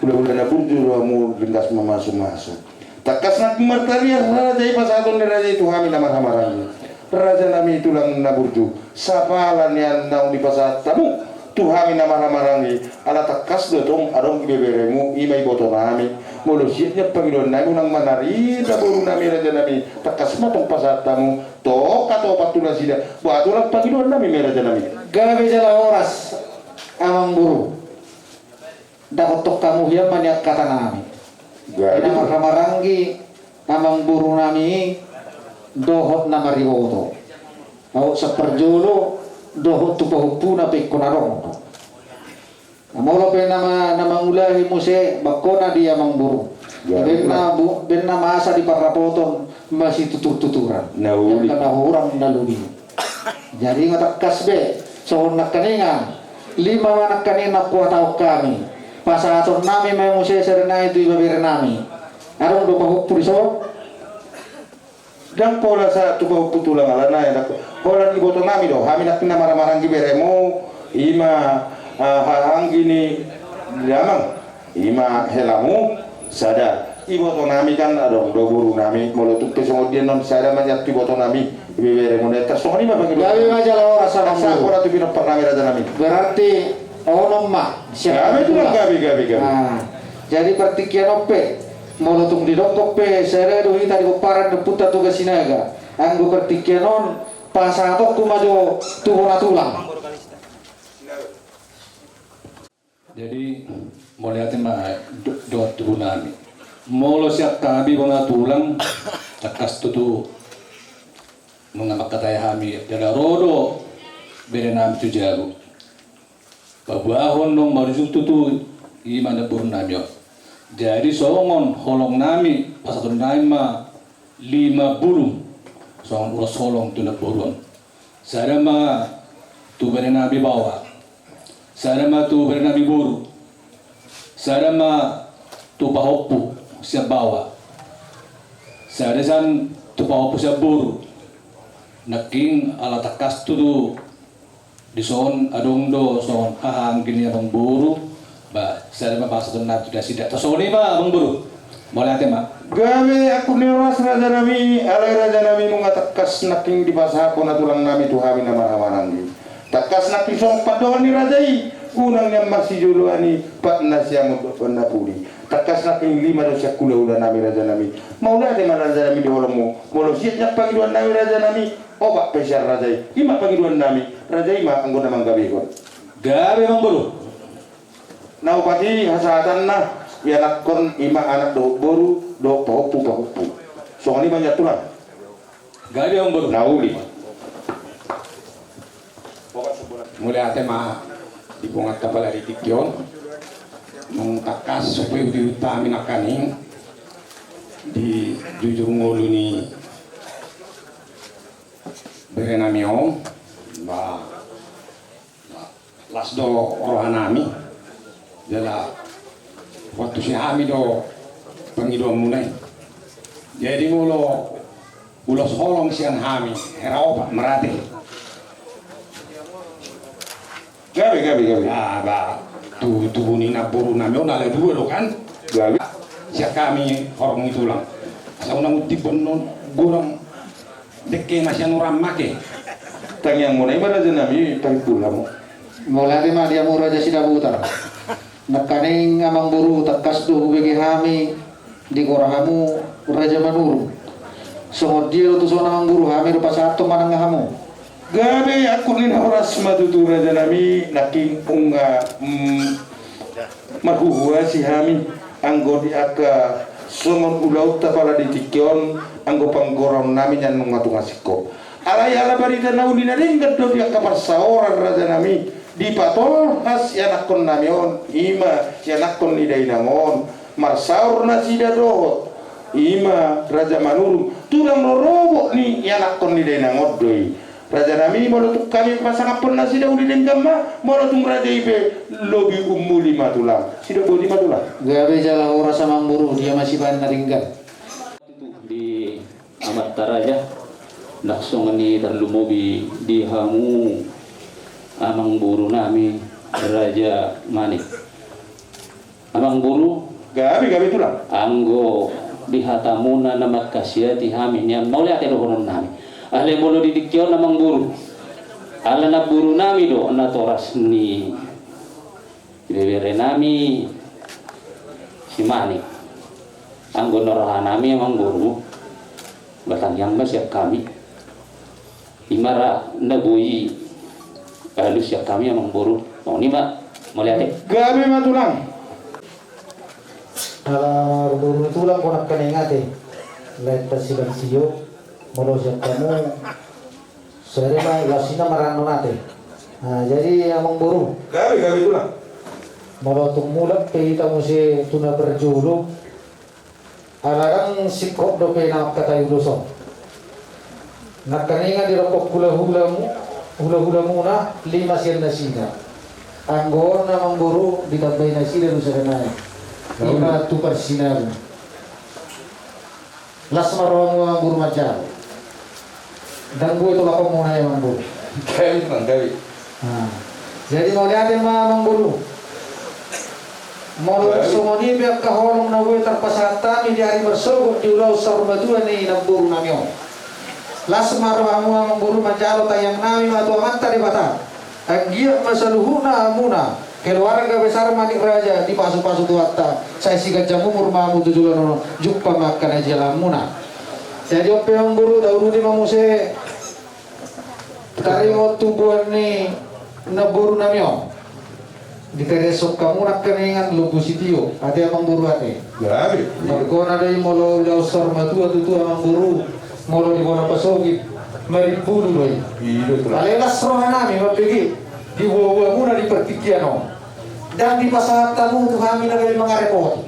Hulahula na burju do hamu ringgas mamasumasu. Tangkas nangkin martarias raja i pasahaton ni raja i tu hami na marhahamaranggi. Raja nami tulang na burju, sapala nian naung dipasahat hamu tu hami na marhahamaranggi, ala tangkas do tong adong ibeberemu, i ma iboto nami. Molo siat nian pangidoan nami, unang manarida boru nami raja nami, tangkas ma tong pasahat hamu tong hatopan tu nasida. Boha tulang pangidoan nami ma i raja nami. Gabe jala horas amangboru. Dapothon hamu hian ma nian hata nami. Jadi na marhahamaranggi amangboru nami i dohot na mariboto. Aut saparjolo dohot tu pahompuna pe ingkon adong do. Na molo pe nama na mangulahi muse bangkona di amangboru. Baen na bu- baen na masa di parrapoton masituturtuturan. Na uli. Angka na hurang na lobi. Jadi nga tangkas be songon nangkaningan. Lima ma nangkaningan na huhatahon hami. Pasahaton nami ma muse sada nai tu ibebere nami. Adong do pahompu dison? Ndang pola sahat tu pahompu tulang ala nai ndang. Holan iboto nami do hami nangkin na marhahamaranggi beremu. I ma hahaanggi ni damang. I ma helamu sada. Iboto nami kan adong do boru nami, molo tung pe songon dia non sada ma nian tu iboto nami. Ibeberemu na i, tarsongon i ma pangidoan. Gabe ma jala horas amangboru. Asa horas tu pinompar nami raja nami. Berarti onom ma. Gabe tulang, gabe gabe gabe. Jadi partingkian on pe molo tung didok pe sada do hita di pomparan ni ompunta Toga Sinaga. Anggo partingkian on pasahatonku ma jo tu bona tulang. Jadi mauliate ma do- dohot tubu nami. Molo sian hami bona tulang, tangkas tutu nunga mangkatai hami jala ro do bere nami tu jabu. Paboahon naung marujung tutu i ma namboru nami on. Jadi songon holong nami pasahaton nami ma lima bulung songon ulos holong tu namboru on. Sada ma tu bere nami baoa. Sada ma tu bere nami boru. Sada ma tu pahompu sian baoa. Sada sian tu pahompu sian boru. Nangkin ala tangkas tutu dison adong do songon hahaanggi ni amangboru. Ba sada ma pasahaton nami tu nasida. Tarsongon i ma amangboru. Mauliate ma. Gabe angkup ni horas raja nami, alai raja nami nunga tangkas nangkin dipasahat bona tulang nami tu hami na marhahamaranggi. Tangkas nangkin songon pandohan ni raja i, unang nian marsijoloan i pat na siamun dohot na pudi. Tangkas nangkin lima do sian hulahula nami raja nami. Mauliate ma raja nami di holongmu. Molo siat nian pangidoan nami raja nami, opat pe sian raja i. I ma pangidoan nami, raja i ma anggo na manggabehon. Gabe amangboru. Na opat i hasahatanna, ianakhon i ma anak dohot boru dohot pahompu pahompu. Songon i ma nian tulang. Gabe amangboru. Na uli. Mauliate ma di ponganta pala di tingki on. Nunga tangkas hupaihutihut hami nangkaning di jujur ngolu ni bere nami on. Ba las do roha nami. Jala huantusi hami do pangidoanmuna i. Jadi molo ulos holong sian hami, hera opat ma rade. Gabe gabe gabe. Ba tu tubu ni namboru nami on ala dua do kan. Gabe. Sian hami horong ni tulang. Asa unang untimbon godang dengke na sian uram make. Tangiangmuna i ma raja nami, pangimbulmu. Mauliate ma di hamu Raja Sidabutar. Nangkaning amangboru, tangkas do hubege hami digora hamu Raja Manurung. Songon dia do tuson amangboru, hami do pasahathon manang hamu. Gabe angkup ni na horas ma tutu rajanami, nangkin nunga, mm, marhuhuasi hami anggo di angka songon ulaonta pala di tingki on, anggo panggoraonnami nian nunga tung singkop. Alai ala barita na uli na denggan do di angka parsaoran rajanami, dipatolhas ianakkonnami on, i ma ianakkon ni dainang on, marsaor nasida dohot i ma Raja Manurung, tulang rorobot ni ianakkon ni dainang on do i. Rajanami, molo tung hami pasangaphon nasida uli denggan ma, molo tung raja i pe lobi umuli ma tulang. Sidok boti ma tulang. Gabe jala horas amangboru, dia ma sibahen na denggan. Di amanta raja, nang songon i tarlumobi di hamu amangborunami Raja Manik. Amangboru. Gabe, gabe tulang. Anggo di hatamuna na mangkasihati hami nian, mauliate dohononnami. Alai molo di tingki on amangboru, ala namborunami do natoras ni ibeberenami si Manik. Anggo na rohanami amangboru, batangiang ma sian hami. I ma ra na boi alus sian hami amangboru. Songon i ma, mauliate. Gabe ma tulang. Ala marboru ni tulang do nangkaning ate. Lae ta silang sio, molo sian hamu. Sore ma, laos i na marangnon ate. Nah, jadi amangboru. Gabe, gabe tulang. Molo tung mulak pe hita muse tu na parjolo. Ala ndang singkop dope na mangkatai ulos on. Nangkaningan didokkon hulahulamu, hulahulamuna lima sian nasida. Anggo on amangboru ditambai nasida do sada nai. Ima tu parsinabu. Las ma rohamu amangboru manjalo. Ndang boi tolap on muna i amangboru. Gabe, Mang, gabe. Nah, jadi mauliate ma amangboru. Molo songon i pe angka holong na boi tarpasahat hami di ari marsogot di ulaon saur matua ni namborunami on. Las ma rohamu amangboru manjalo, tangiangnami ma tu Amanta Debata. Anggiat ma saluhutna hamuna keluarga besar Manik Raja dipasupasu Tuhanta, sai siganjang umur ma hamu tu joloan on, jumpang ma angka na jalaanmuna. Jadi on pe amangboru, tauduti ma muse. Taringot tu boan ni namborunami on. Ditariashon hamu nangkaningan lombu sitio, ate amangboru ate. Gabe. Margona do i molo ulaon saur matua tutu amangboru, molo di bona pasogit, marimbulu do i. I do tulang. Alai las rohanami mambege di boaboamuna di partingkian on. Ndang dipasahat hamu tu hami na gabe mangarepoti.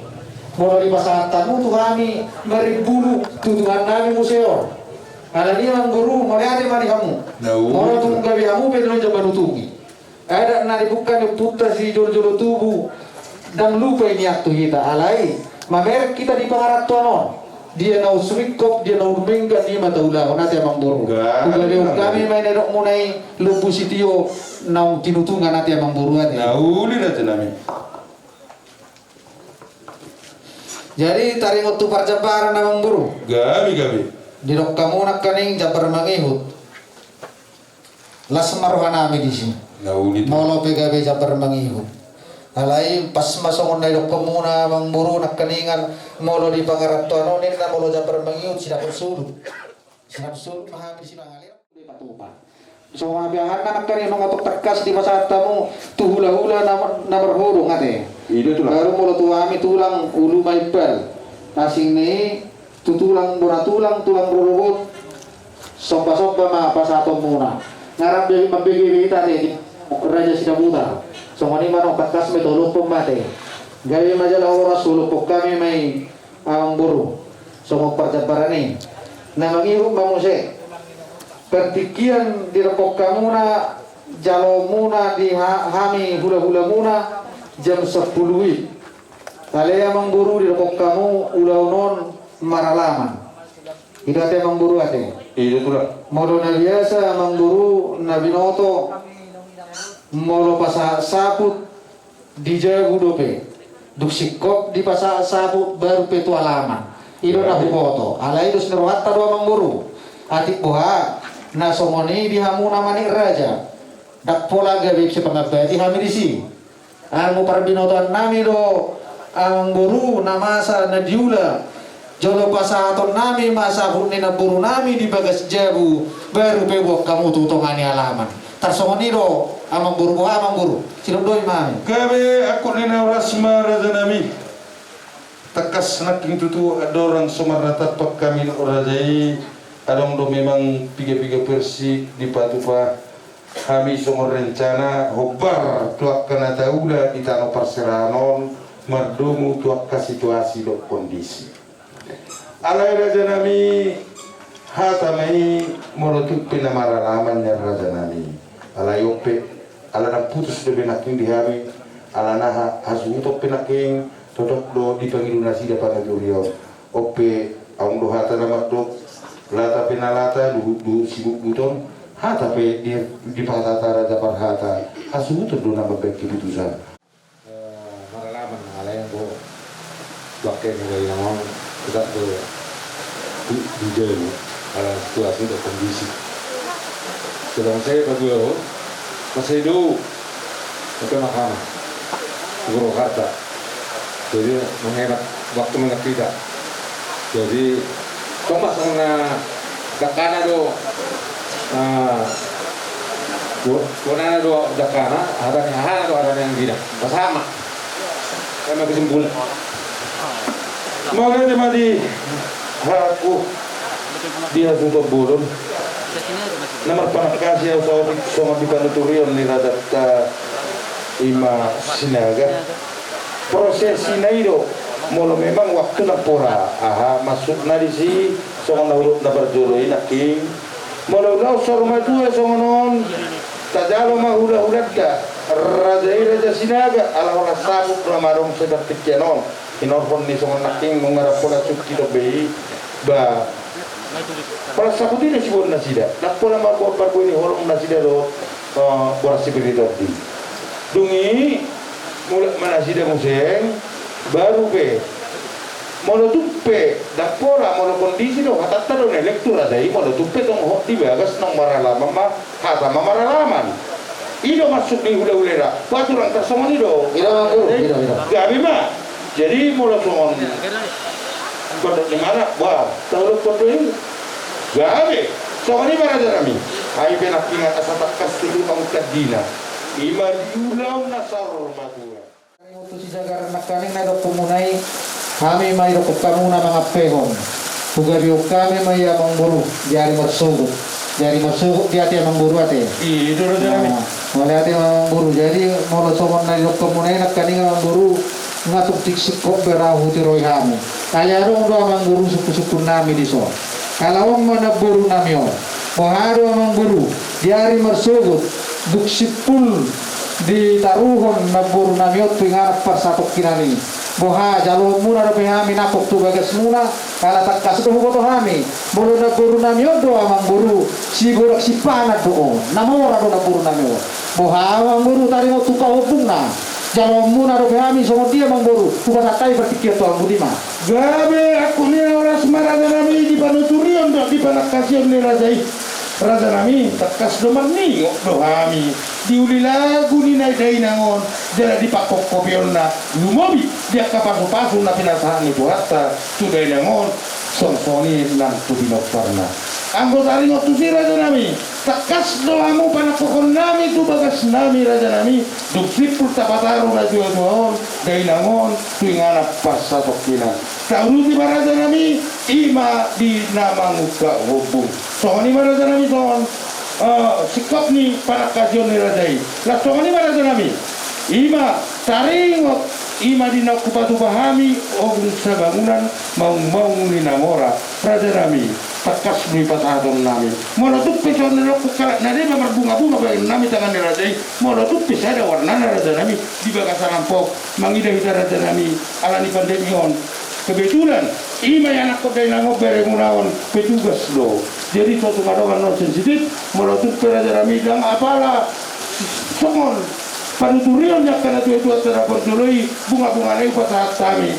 Molo dipasahat hamu tu hami marimbulu, tutungannami muse on. Alani amangboru, mauliate ma di hamu. Molo tung gabe hamu pe do na manutui. Adat na dibuka ni ompunta sijolojolo tubu, ndang lupa i nian tu hita. Alai mamereng hita di pangarantoan on. Dia naung sumingkop, dia naung dumenggan, i ma taulahon ate amangboru. Gabe, gabe. Hami ma i na didokmuna i lombu sitio naung tinutungan ate amangboru ate. Na uli rajanami. Jadi taringot tu parjambaran amangboru. Gabe, gabe. Didok hamu nangkaning jambar mangihut. Las ma rohanami disi. Na uli. Molo pe gabe jambar mangihut. Alai pas ma songon na didok hamuna amangboru nangkaningan, molo di pangarantoan on ninna molo jambar mangihut sinapot sudut. Sinapot sudut ma hami disi mangalehon. Patupa. Songon apiahanna nangkaning nunga tong tangkas dipasahat hamu tu hulahula na, na marhodong ate. I do tulang. Baru molo tu hami tulang ulu ma imbal. Asing ni i tu tulang bona tulang, tulang rorobot. Sombasomba ma pasahatonmuna. Nunga be mambege be hita ate, Raja Sidabutar. Songon i ma nunga tangkas ma i tolophon ma ate. Gabe ma jala horas, tolophon hami ma i. Amangboru, songon parjambaran i. Na mangihut ma muse. Partingkian didok hamuna jaloonmuna di ha-, hami hulahulamuna jam sampulu i. Alai amangboru, didok hamu ulaon on maralaman. I do ate amangboru ate. I do tulang. Molo na biasa amangboru na binoto, molo pasahat saput, di jabu dope. Dung singkop dipasahat saput baru pe tu alaman. I do na huboto. Alai dos ni rohanta do amangboru. Atik boha na songon i di hamuna Manik Raja. Ndang pola gabe sipangambati hami disi. Amu parbinotoan nami do, amang boru, na masa na diula. Jolo pasahaton nami ma sahat ni namboru nami di bagas jabu, baru pe boan hamu tu tonga ni alaman. Tarsongon i do, amang boru, boha amang boru? Sidok do i ma hami. Gabe angkup ni na horas ma raja nami. Tangkas nangkin tutu andorang so marnatampak hami dohot raja i, adong do memang piga-piga versi dipatupa hami songon rencana hombar tu angka na taula di tano parserahan on, mardomu tu angka situasi dohot kondisi. Alai raja nami, hata ma i, molo tung pe na maralaman nian raja nami. Alai on pe, ala ndang putus dope nangkin di hami, ala na ha-, hasuhuton pe nangkin, totop do dipangido nasida panuturion. On pe, adong do hata na mandok, lata pe na lata, duhut-duhut sibutbuton, hata pe di, dipahatahata raja parhata, hasuhuton do na mambaen keputusan. Eh, maralaman, alai anggo bangke ni dainang on, tetap do di, dijaga, ala situasi dohot kondisi. Sedang saya paduahon, masih do, itu mahkamah, Purwakarta. Jadi, menghemat waktu mengerti dah. Jadi, cuma songon na dangkana do, ah, bo-, bonana do dangkana, hata ni hahana do hata ni anggina. Pas sama. Sama kesimpulan. Mauliate ma di haku di hasuhuton bolon. Na marpanangkasi au saotik songon di panuturion ni rajanta i ma Sinaga. Prosesina i do, molo memang waktu ndang pola, aha, maksudna disi, songon na hudok na parjolo i nangkin. Molo ulaon saur matua songon on, tajalo ma hulahulanta, raja i raja Sinaga, ala holan saput do na adong sai partingkian on. Hinorhon ni songon nangkin nunga ndang pola sungkit on be i, ba, holan saput i do siboan nasida. Ndang pola marboan parbue ni holong nasida dohot, eh, boras sipir ni tondi. Dung i, mulak ma nasida muse, baru pe. Molo tung pe, ndang pola, molo kondisi do, hatanta do na elek tu raja i, molo tung pe tong hot di bagas naung maralaman ma, hata ma maralaman. I do maksud ni hulahula i ra. Ba turang tarsongon i do. I do, i do, i do. Gabe ma. Jadi molo songon pondok ni mana, wah, tahu pondok i. Gabe. Songon i ma raja nami. Ai pe nangkin asa tangkas tutu mangungkap dina. I ma di ulaon na saur matua. Ringot tu sijagaran nangkaning na didokhonmuna i, hami ma didokhon hamu na mangampehon. Hugabehon hami ma i amang boru, di ari marsogot. Di ari marsogot di ate amang boru ate. I do raja nami. Nah, mauliate ma amang boru. Jadi molo songon na didokhonmuna i nangkaning amang boru, nga tung singkop be ra hutiroi hami. Alai adong do amang boru sungkunsungkun nami dison. Ala on ma namboru nami on. Boha do amang boru, di ari marsogot, dung simpul ditaruhon namboru nami on tu inganan parsatongkinan i. Boha, jaloonmuna dope hami nangkok tu bagasmuna, ala tangkas do huboto hami. Molo namboru nami on do amang boru, siborak sipanan do on, na mora do namboru nami on. Boha amang boru, taringot tu pahombungna. Jaloonmuna dope hami songon dia amang boru, hupasahat hami partingkian tu amang boru i ma. Gabe angkup ni na horas ma raja nami di panuturion dohot di panangkasion ni raja i. Raja nami, tangkas do marningot do hami di uli lagu ni na dainang on, jala di pangkopkopionna, lumobi di angka pasupasu na pinasahat ni Tuhanta tu dainang on, songon i nang tu pinomparna. Anggo taringot tusi raja nami, tangkas do hamu panangkokhon nami tu bagas nami raja nami, dung simpul tapataru na tuatua on, dainang on, tu inganan parsatongkinan. Tauduti ma raja nami, i ma di na mangungkap hombung. Songon i ma raja nami songon, eh, singkop ni panangkasion ni raja i. Laos songon i ma raja nami. I ma taringot, i ma di naung hupatupa hami, ogung sabangunan, maungmaung ni na mora. Raja nami, tangkas do i pasahaton nami. Molo tung pe songon na didokhon halak na deba marbungabunga bahenon nami tangan ni raja i, molo tung pe sada warnana raja nami, di bagasan ampo, mangida hita raja nami, ala ni pandemi on. Kebetulan, i ma ianakhon dainang on beremuna on, petugas do. Jadi so tung adong annon sensitif, molo tung pe raja nami ndang apala songon panuturion ni angka na tuatua na parjolo i, bungabungana i hupasahat hami.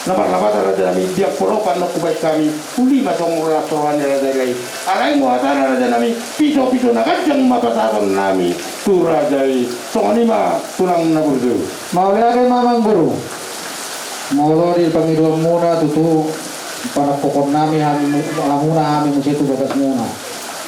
Na marlapatan raja nami, diamporo panonku baen hami, uli ma songon las roha ni raja i. Alai anggo hatana raja nami, piso-piso na ganjang ma pasahaton nami tu raja i. Songon i ma tulang na burju. Mauliate ma amangboru. Molo di pangidoanmuna tutu panongkokon nami hami mu-, hamuna hami muse tu bagasmuna.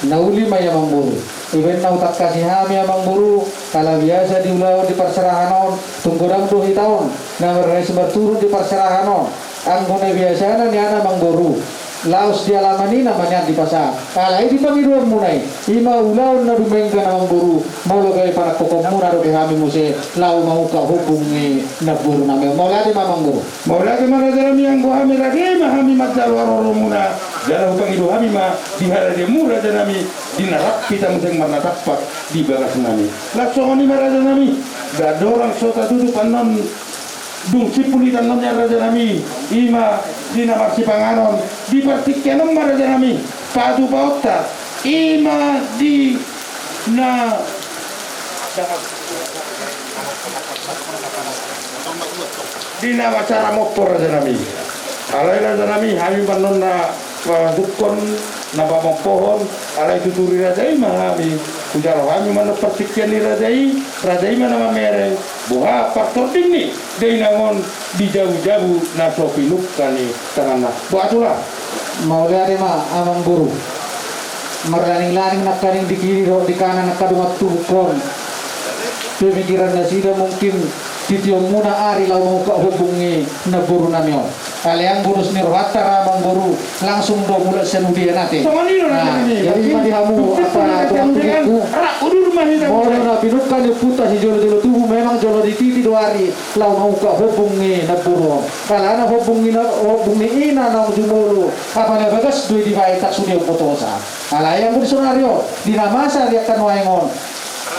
Na uli ma i amangboru. Ibaen na hutangkasi hami amangboru, ala biasa di ulaon di parserahan on, tung godang do hita on na marnais marturut di parserahan on. Anggo na biasana nian amangboru, laos di alaman i nama nian dipasahat. Alai di pangidoanmuna i, i ma ulaon na dumenggan amangboru, molo gabe panongkokonmuna dope hami muse laho mangungkap hombung ni namboru nami on. Mauliate ma amangboru. Mauliate ma raja nami, anggo hami rade ma hami manjalo haroromuna. Jala hupangido hami ma di haradeonmu raja nami, di na rap hita muse marnatampak di bagas nami. Las songon i ma raja nami, ndang dorang so tatutup annon, dung simpul hita annon nian raja nami, i ma di na marsipanganon, di partingkian on ma raja nami patupaonta, i ma di na di na acara mompo raja nami. Alai raja nami, hami ma annon na pamasuk, na pamompohon, alai tuturi raja i ma hami. Hujalo hami ma annon partingkian ni raja i, raja i ma na mamereng boha partording ni dainang on di jabu-jabu na so pinungka ni tanganna. Boha tulang? Mauliate ma amangboru. Marlaning-laning nangkaning di kiri dohot di kanan angka dongan tubungkon. Pemikiran nasida mungkin titionmuna ari laho mangungkap hombung ni namboru nami on. Alai anggo dos ni rohanta ra amangboru, langsung do mulak sian udean ate. Songon i do na. Jadi ma di hamu apa dongan tubungku, molo na pinungka ni ompunta sijolo-jolo tubu, memang jolo dititi do ari laho mangungkap hombung ni namboru on. Alana hombung ni na, hombung ni ina naung jumolo, apala bagas do i dibaen, tak sude dibotosa. Alai anggo di son ari on, di na masa di angka nuaeng on,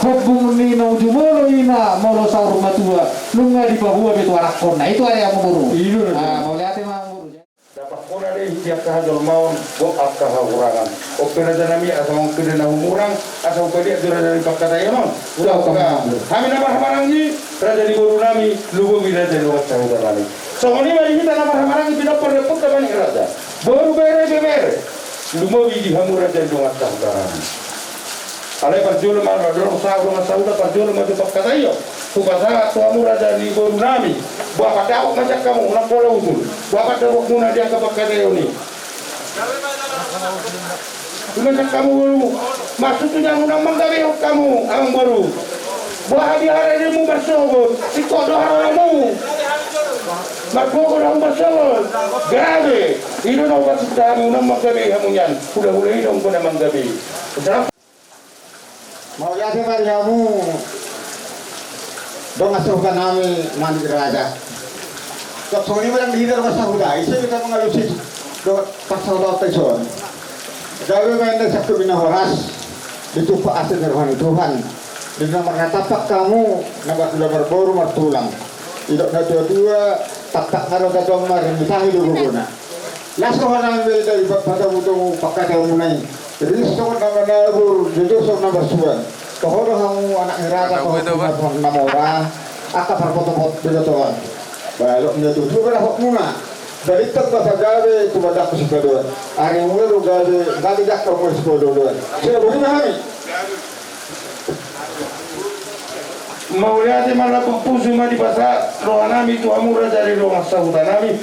hombung ni naung jumolo ina molo saur matua, nunga dipaboa be tu anakkonna. I do ari amangboru. I do. Ah, mauliate ma amangboru. Dapothon do di angka hajolmaon, gok angka hahurangan. On pe raja nami, asa mangan pe na humurang, asa hupaliat do raja nami pangkataion on. Hami na marhahamaranggi raja ni boru nami, lumobi raja ni dongan sahuta nami. Songon i ma di hita na marhahamaranggi pinompar ni ompunta Manik Raja, boru, bere, ibebere, lumobi di hamu raja ni dongan sahuta nami. Alai parjolo ma, adong saur dongan sahuta, parjolo ma tu pangkataion. Hupasahat tu hamu raja ni boru nami. Boha pandapot ma sian hamu, unang pola usul. Boha pandapotmuna di angka pangkataion i? Unang sian hamu boru. Maksudna unang manggabehon hamu amangboru. Boha di haradeonmu marsogot, singkop do haroromu. Marsogot hamu marsogot. Gabe. I do na hupasahat tu hamu, unang manggabe hamu nian. Hulahula i do anggo na manggabe. Mauliate ma di hamu dongan sahuta nami Manik Raja. Tok songon i ma nang di hita dongan sahuta, ise hita mangalusi dongan sahuta on taison. Gabe ma enda sangkep ni na horas, ditumpak asi ni roha ni Tuhan. Di na marnatampak hamu, na marhula marboru martulang. Didok na tua-tua, tampak na do tadong ma, rimitahi do gogona. Las roha nami be di patogu-togu pangkataion muna i. Ris songon na manabur, joujou songon na marsuan. Toho do hamu anak ni raja, toho do hamu na mora, angka parpotopot binotoan. Balok ni tutu be dapotmuna. Balintang ma pagabe tu badakku sipadoan. Arimuna do gabe, gabe dakka muna sipadoan. Sida bohi ma hami. Mauliate, marlapang pusu ma dipasahat roha nami tu hamu raja ni dongan sahuta nami.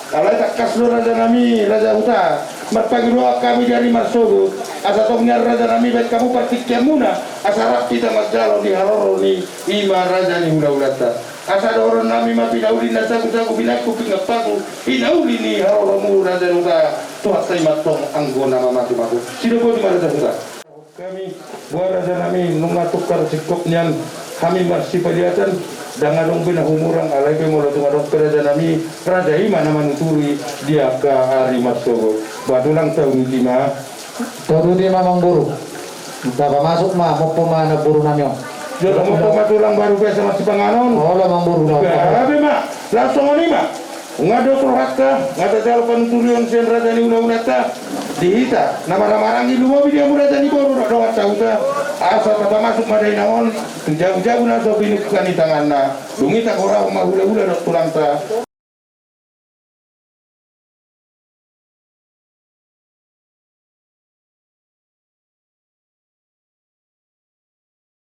Alai tangkas do raja nami, raja huta, marpangidoan hami di ari marsogot, asa tong nian raja nami baen hamu partingkian muna, asa rap hita manjalo di haroro ni i ma raja ni hula-hulanta. Asa dohonon nami ma pinauli na sagu-sagu, pinangku pinggan pasu, pinauli ni haroromu raja ni huta, Tuhanta i ma tong anggo na mamatu-matu. Sida botima raja huta. Hami, boha raja nami, nunga tungkar singkop nian hami marsipaliatan, ndang adong be na humurang, alai pe molo tung adong pe raja nami, raja i ma na manuturi di angka ari marsogot. Boha tulang, tauduti ma. Tauduti ma amangboru. Tapamasuk ma, mompo ma namboru nami on. Jolo mompo ma tulang, baru biasa marsipanganon. Olo amangboru. Gabe ma, laos songon i ma. Nunga dos rohanta, nunga tajalo panuturion sian raja ni hula-hulanta. Di hita na marhahamaranggi, lumobi di hamu raja ni boru dohot dongan sahuta. Asa tapamasuk ma dainang on tu jabu-jabu na so pinungka ni tanganna. Dung i tagorahon ma hula-hula dohot tulangta.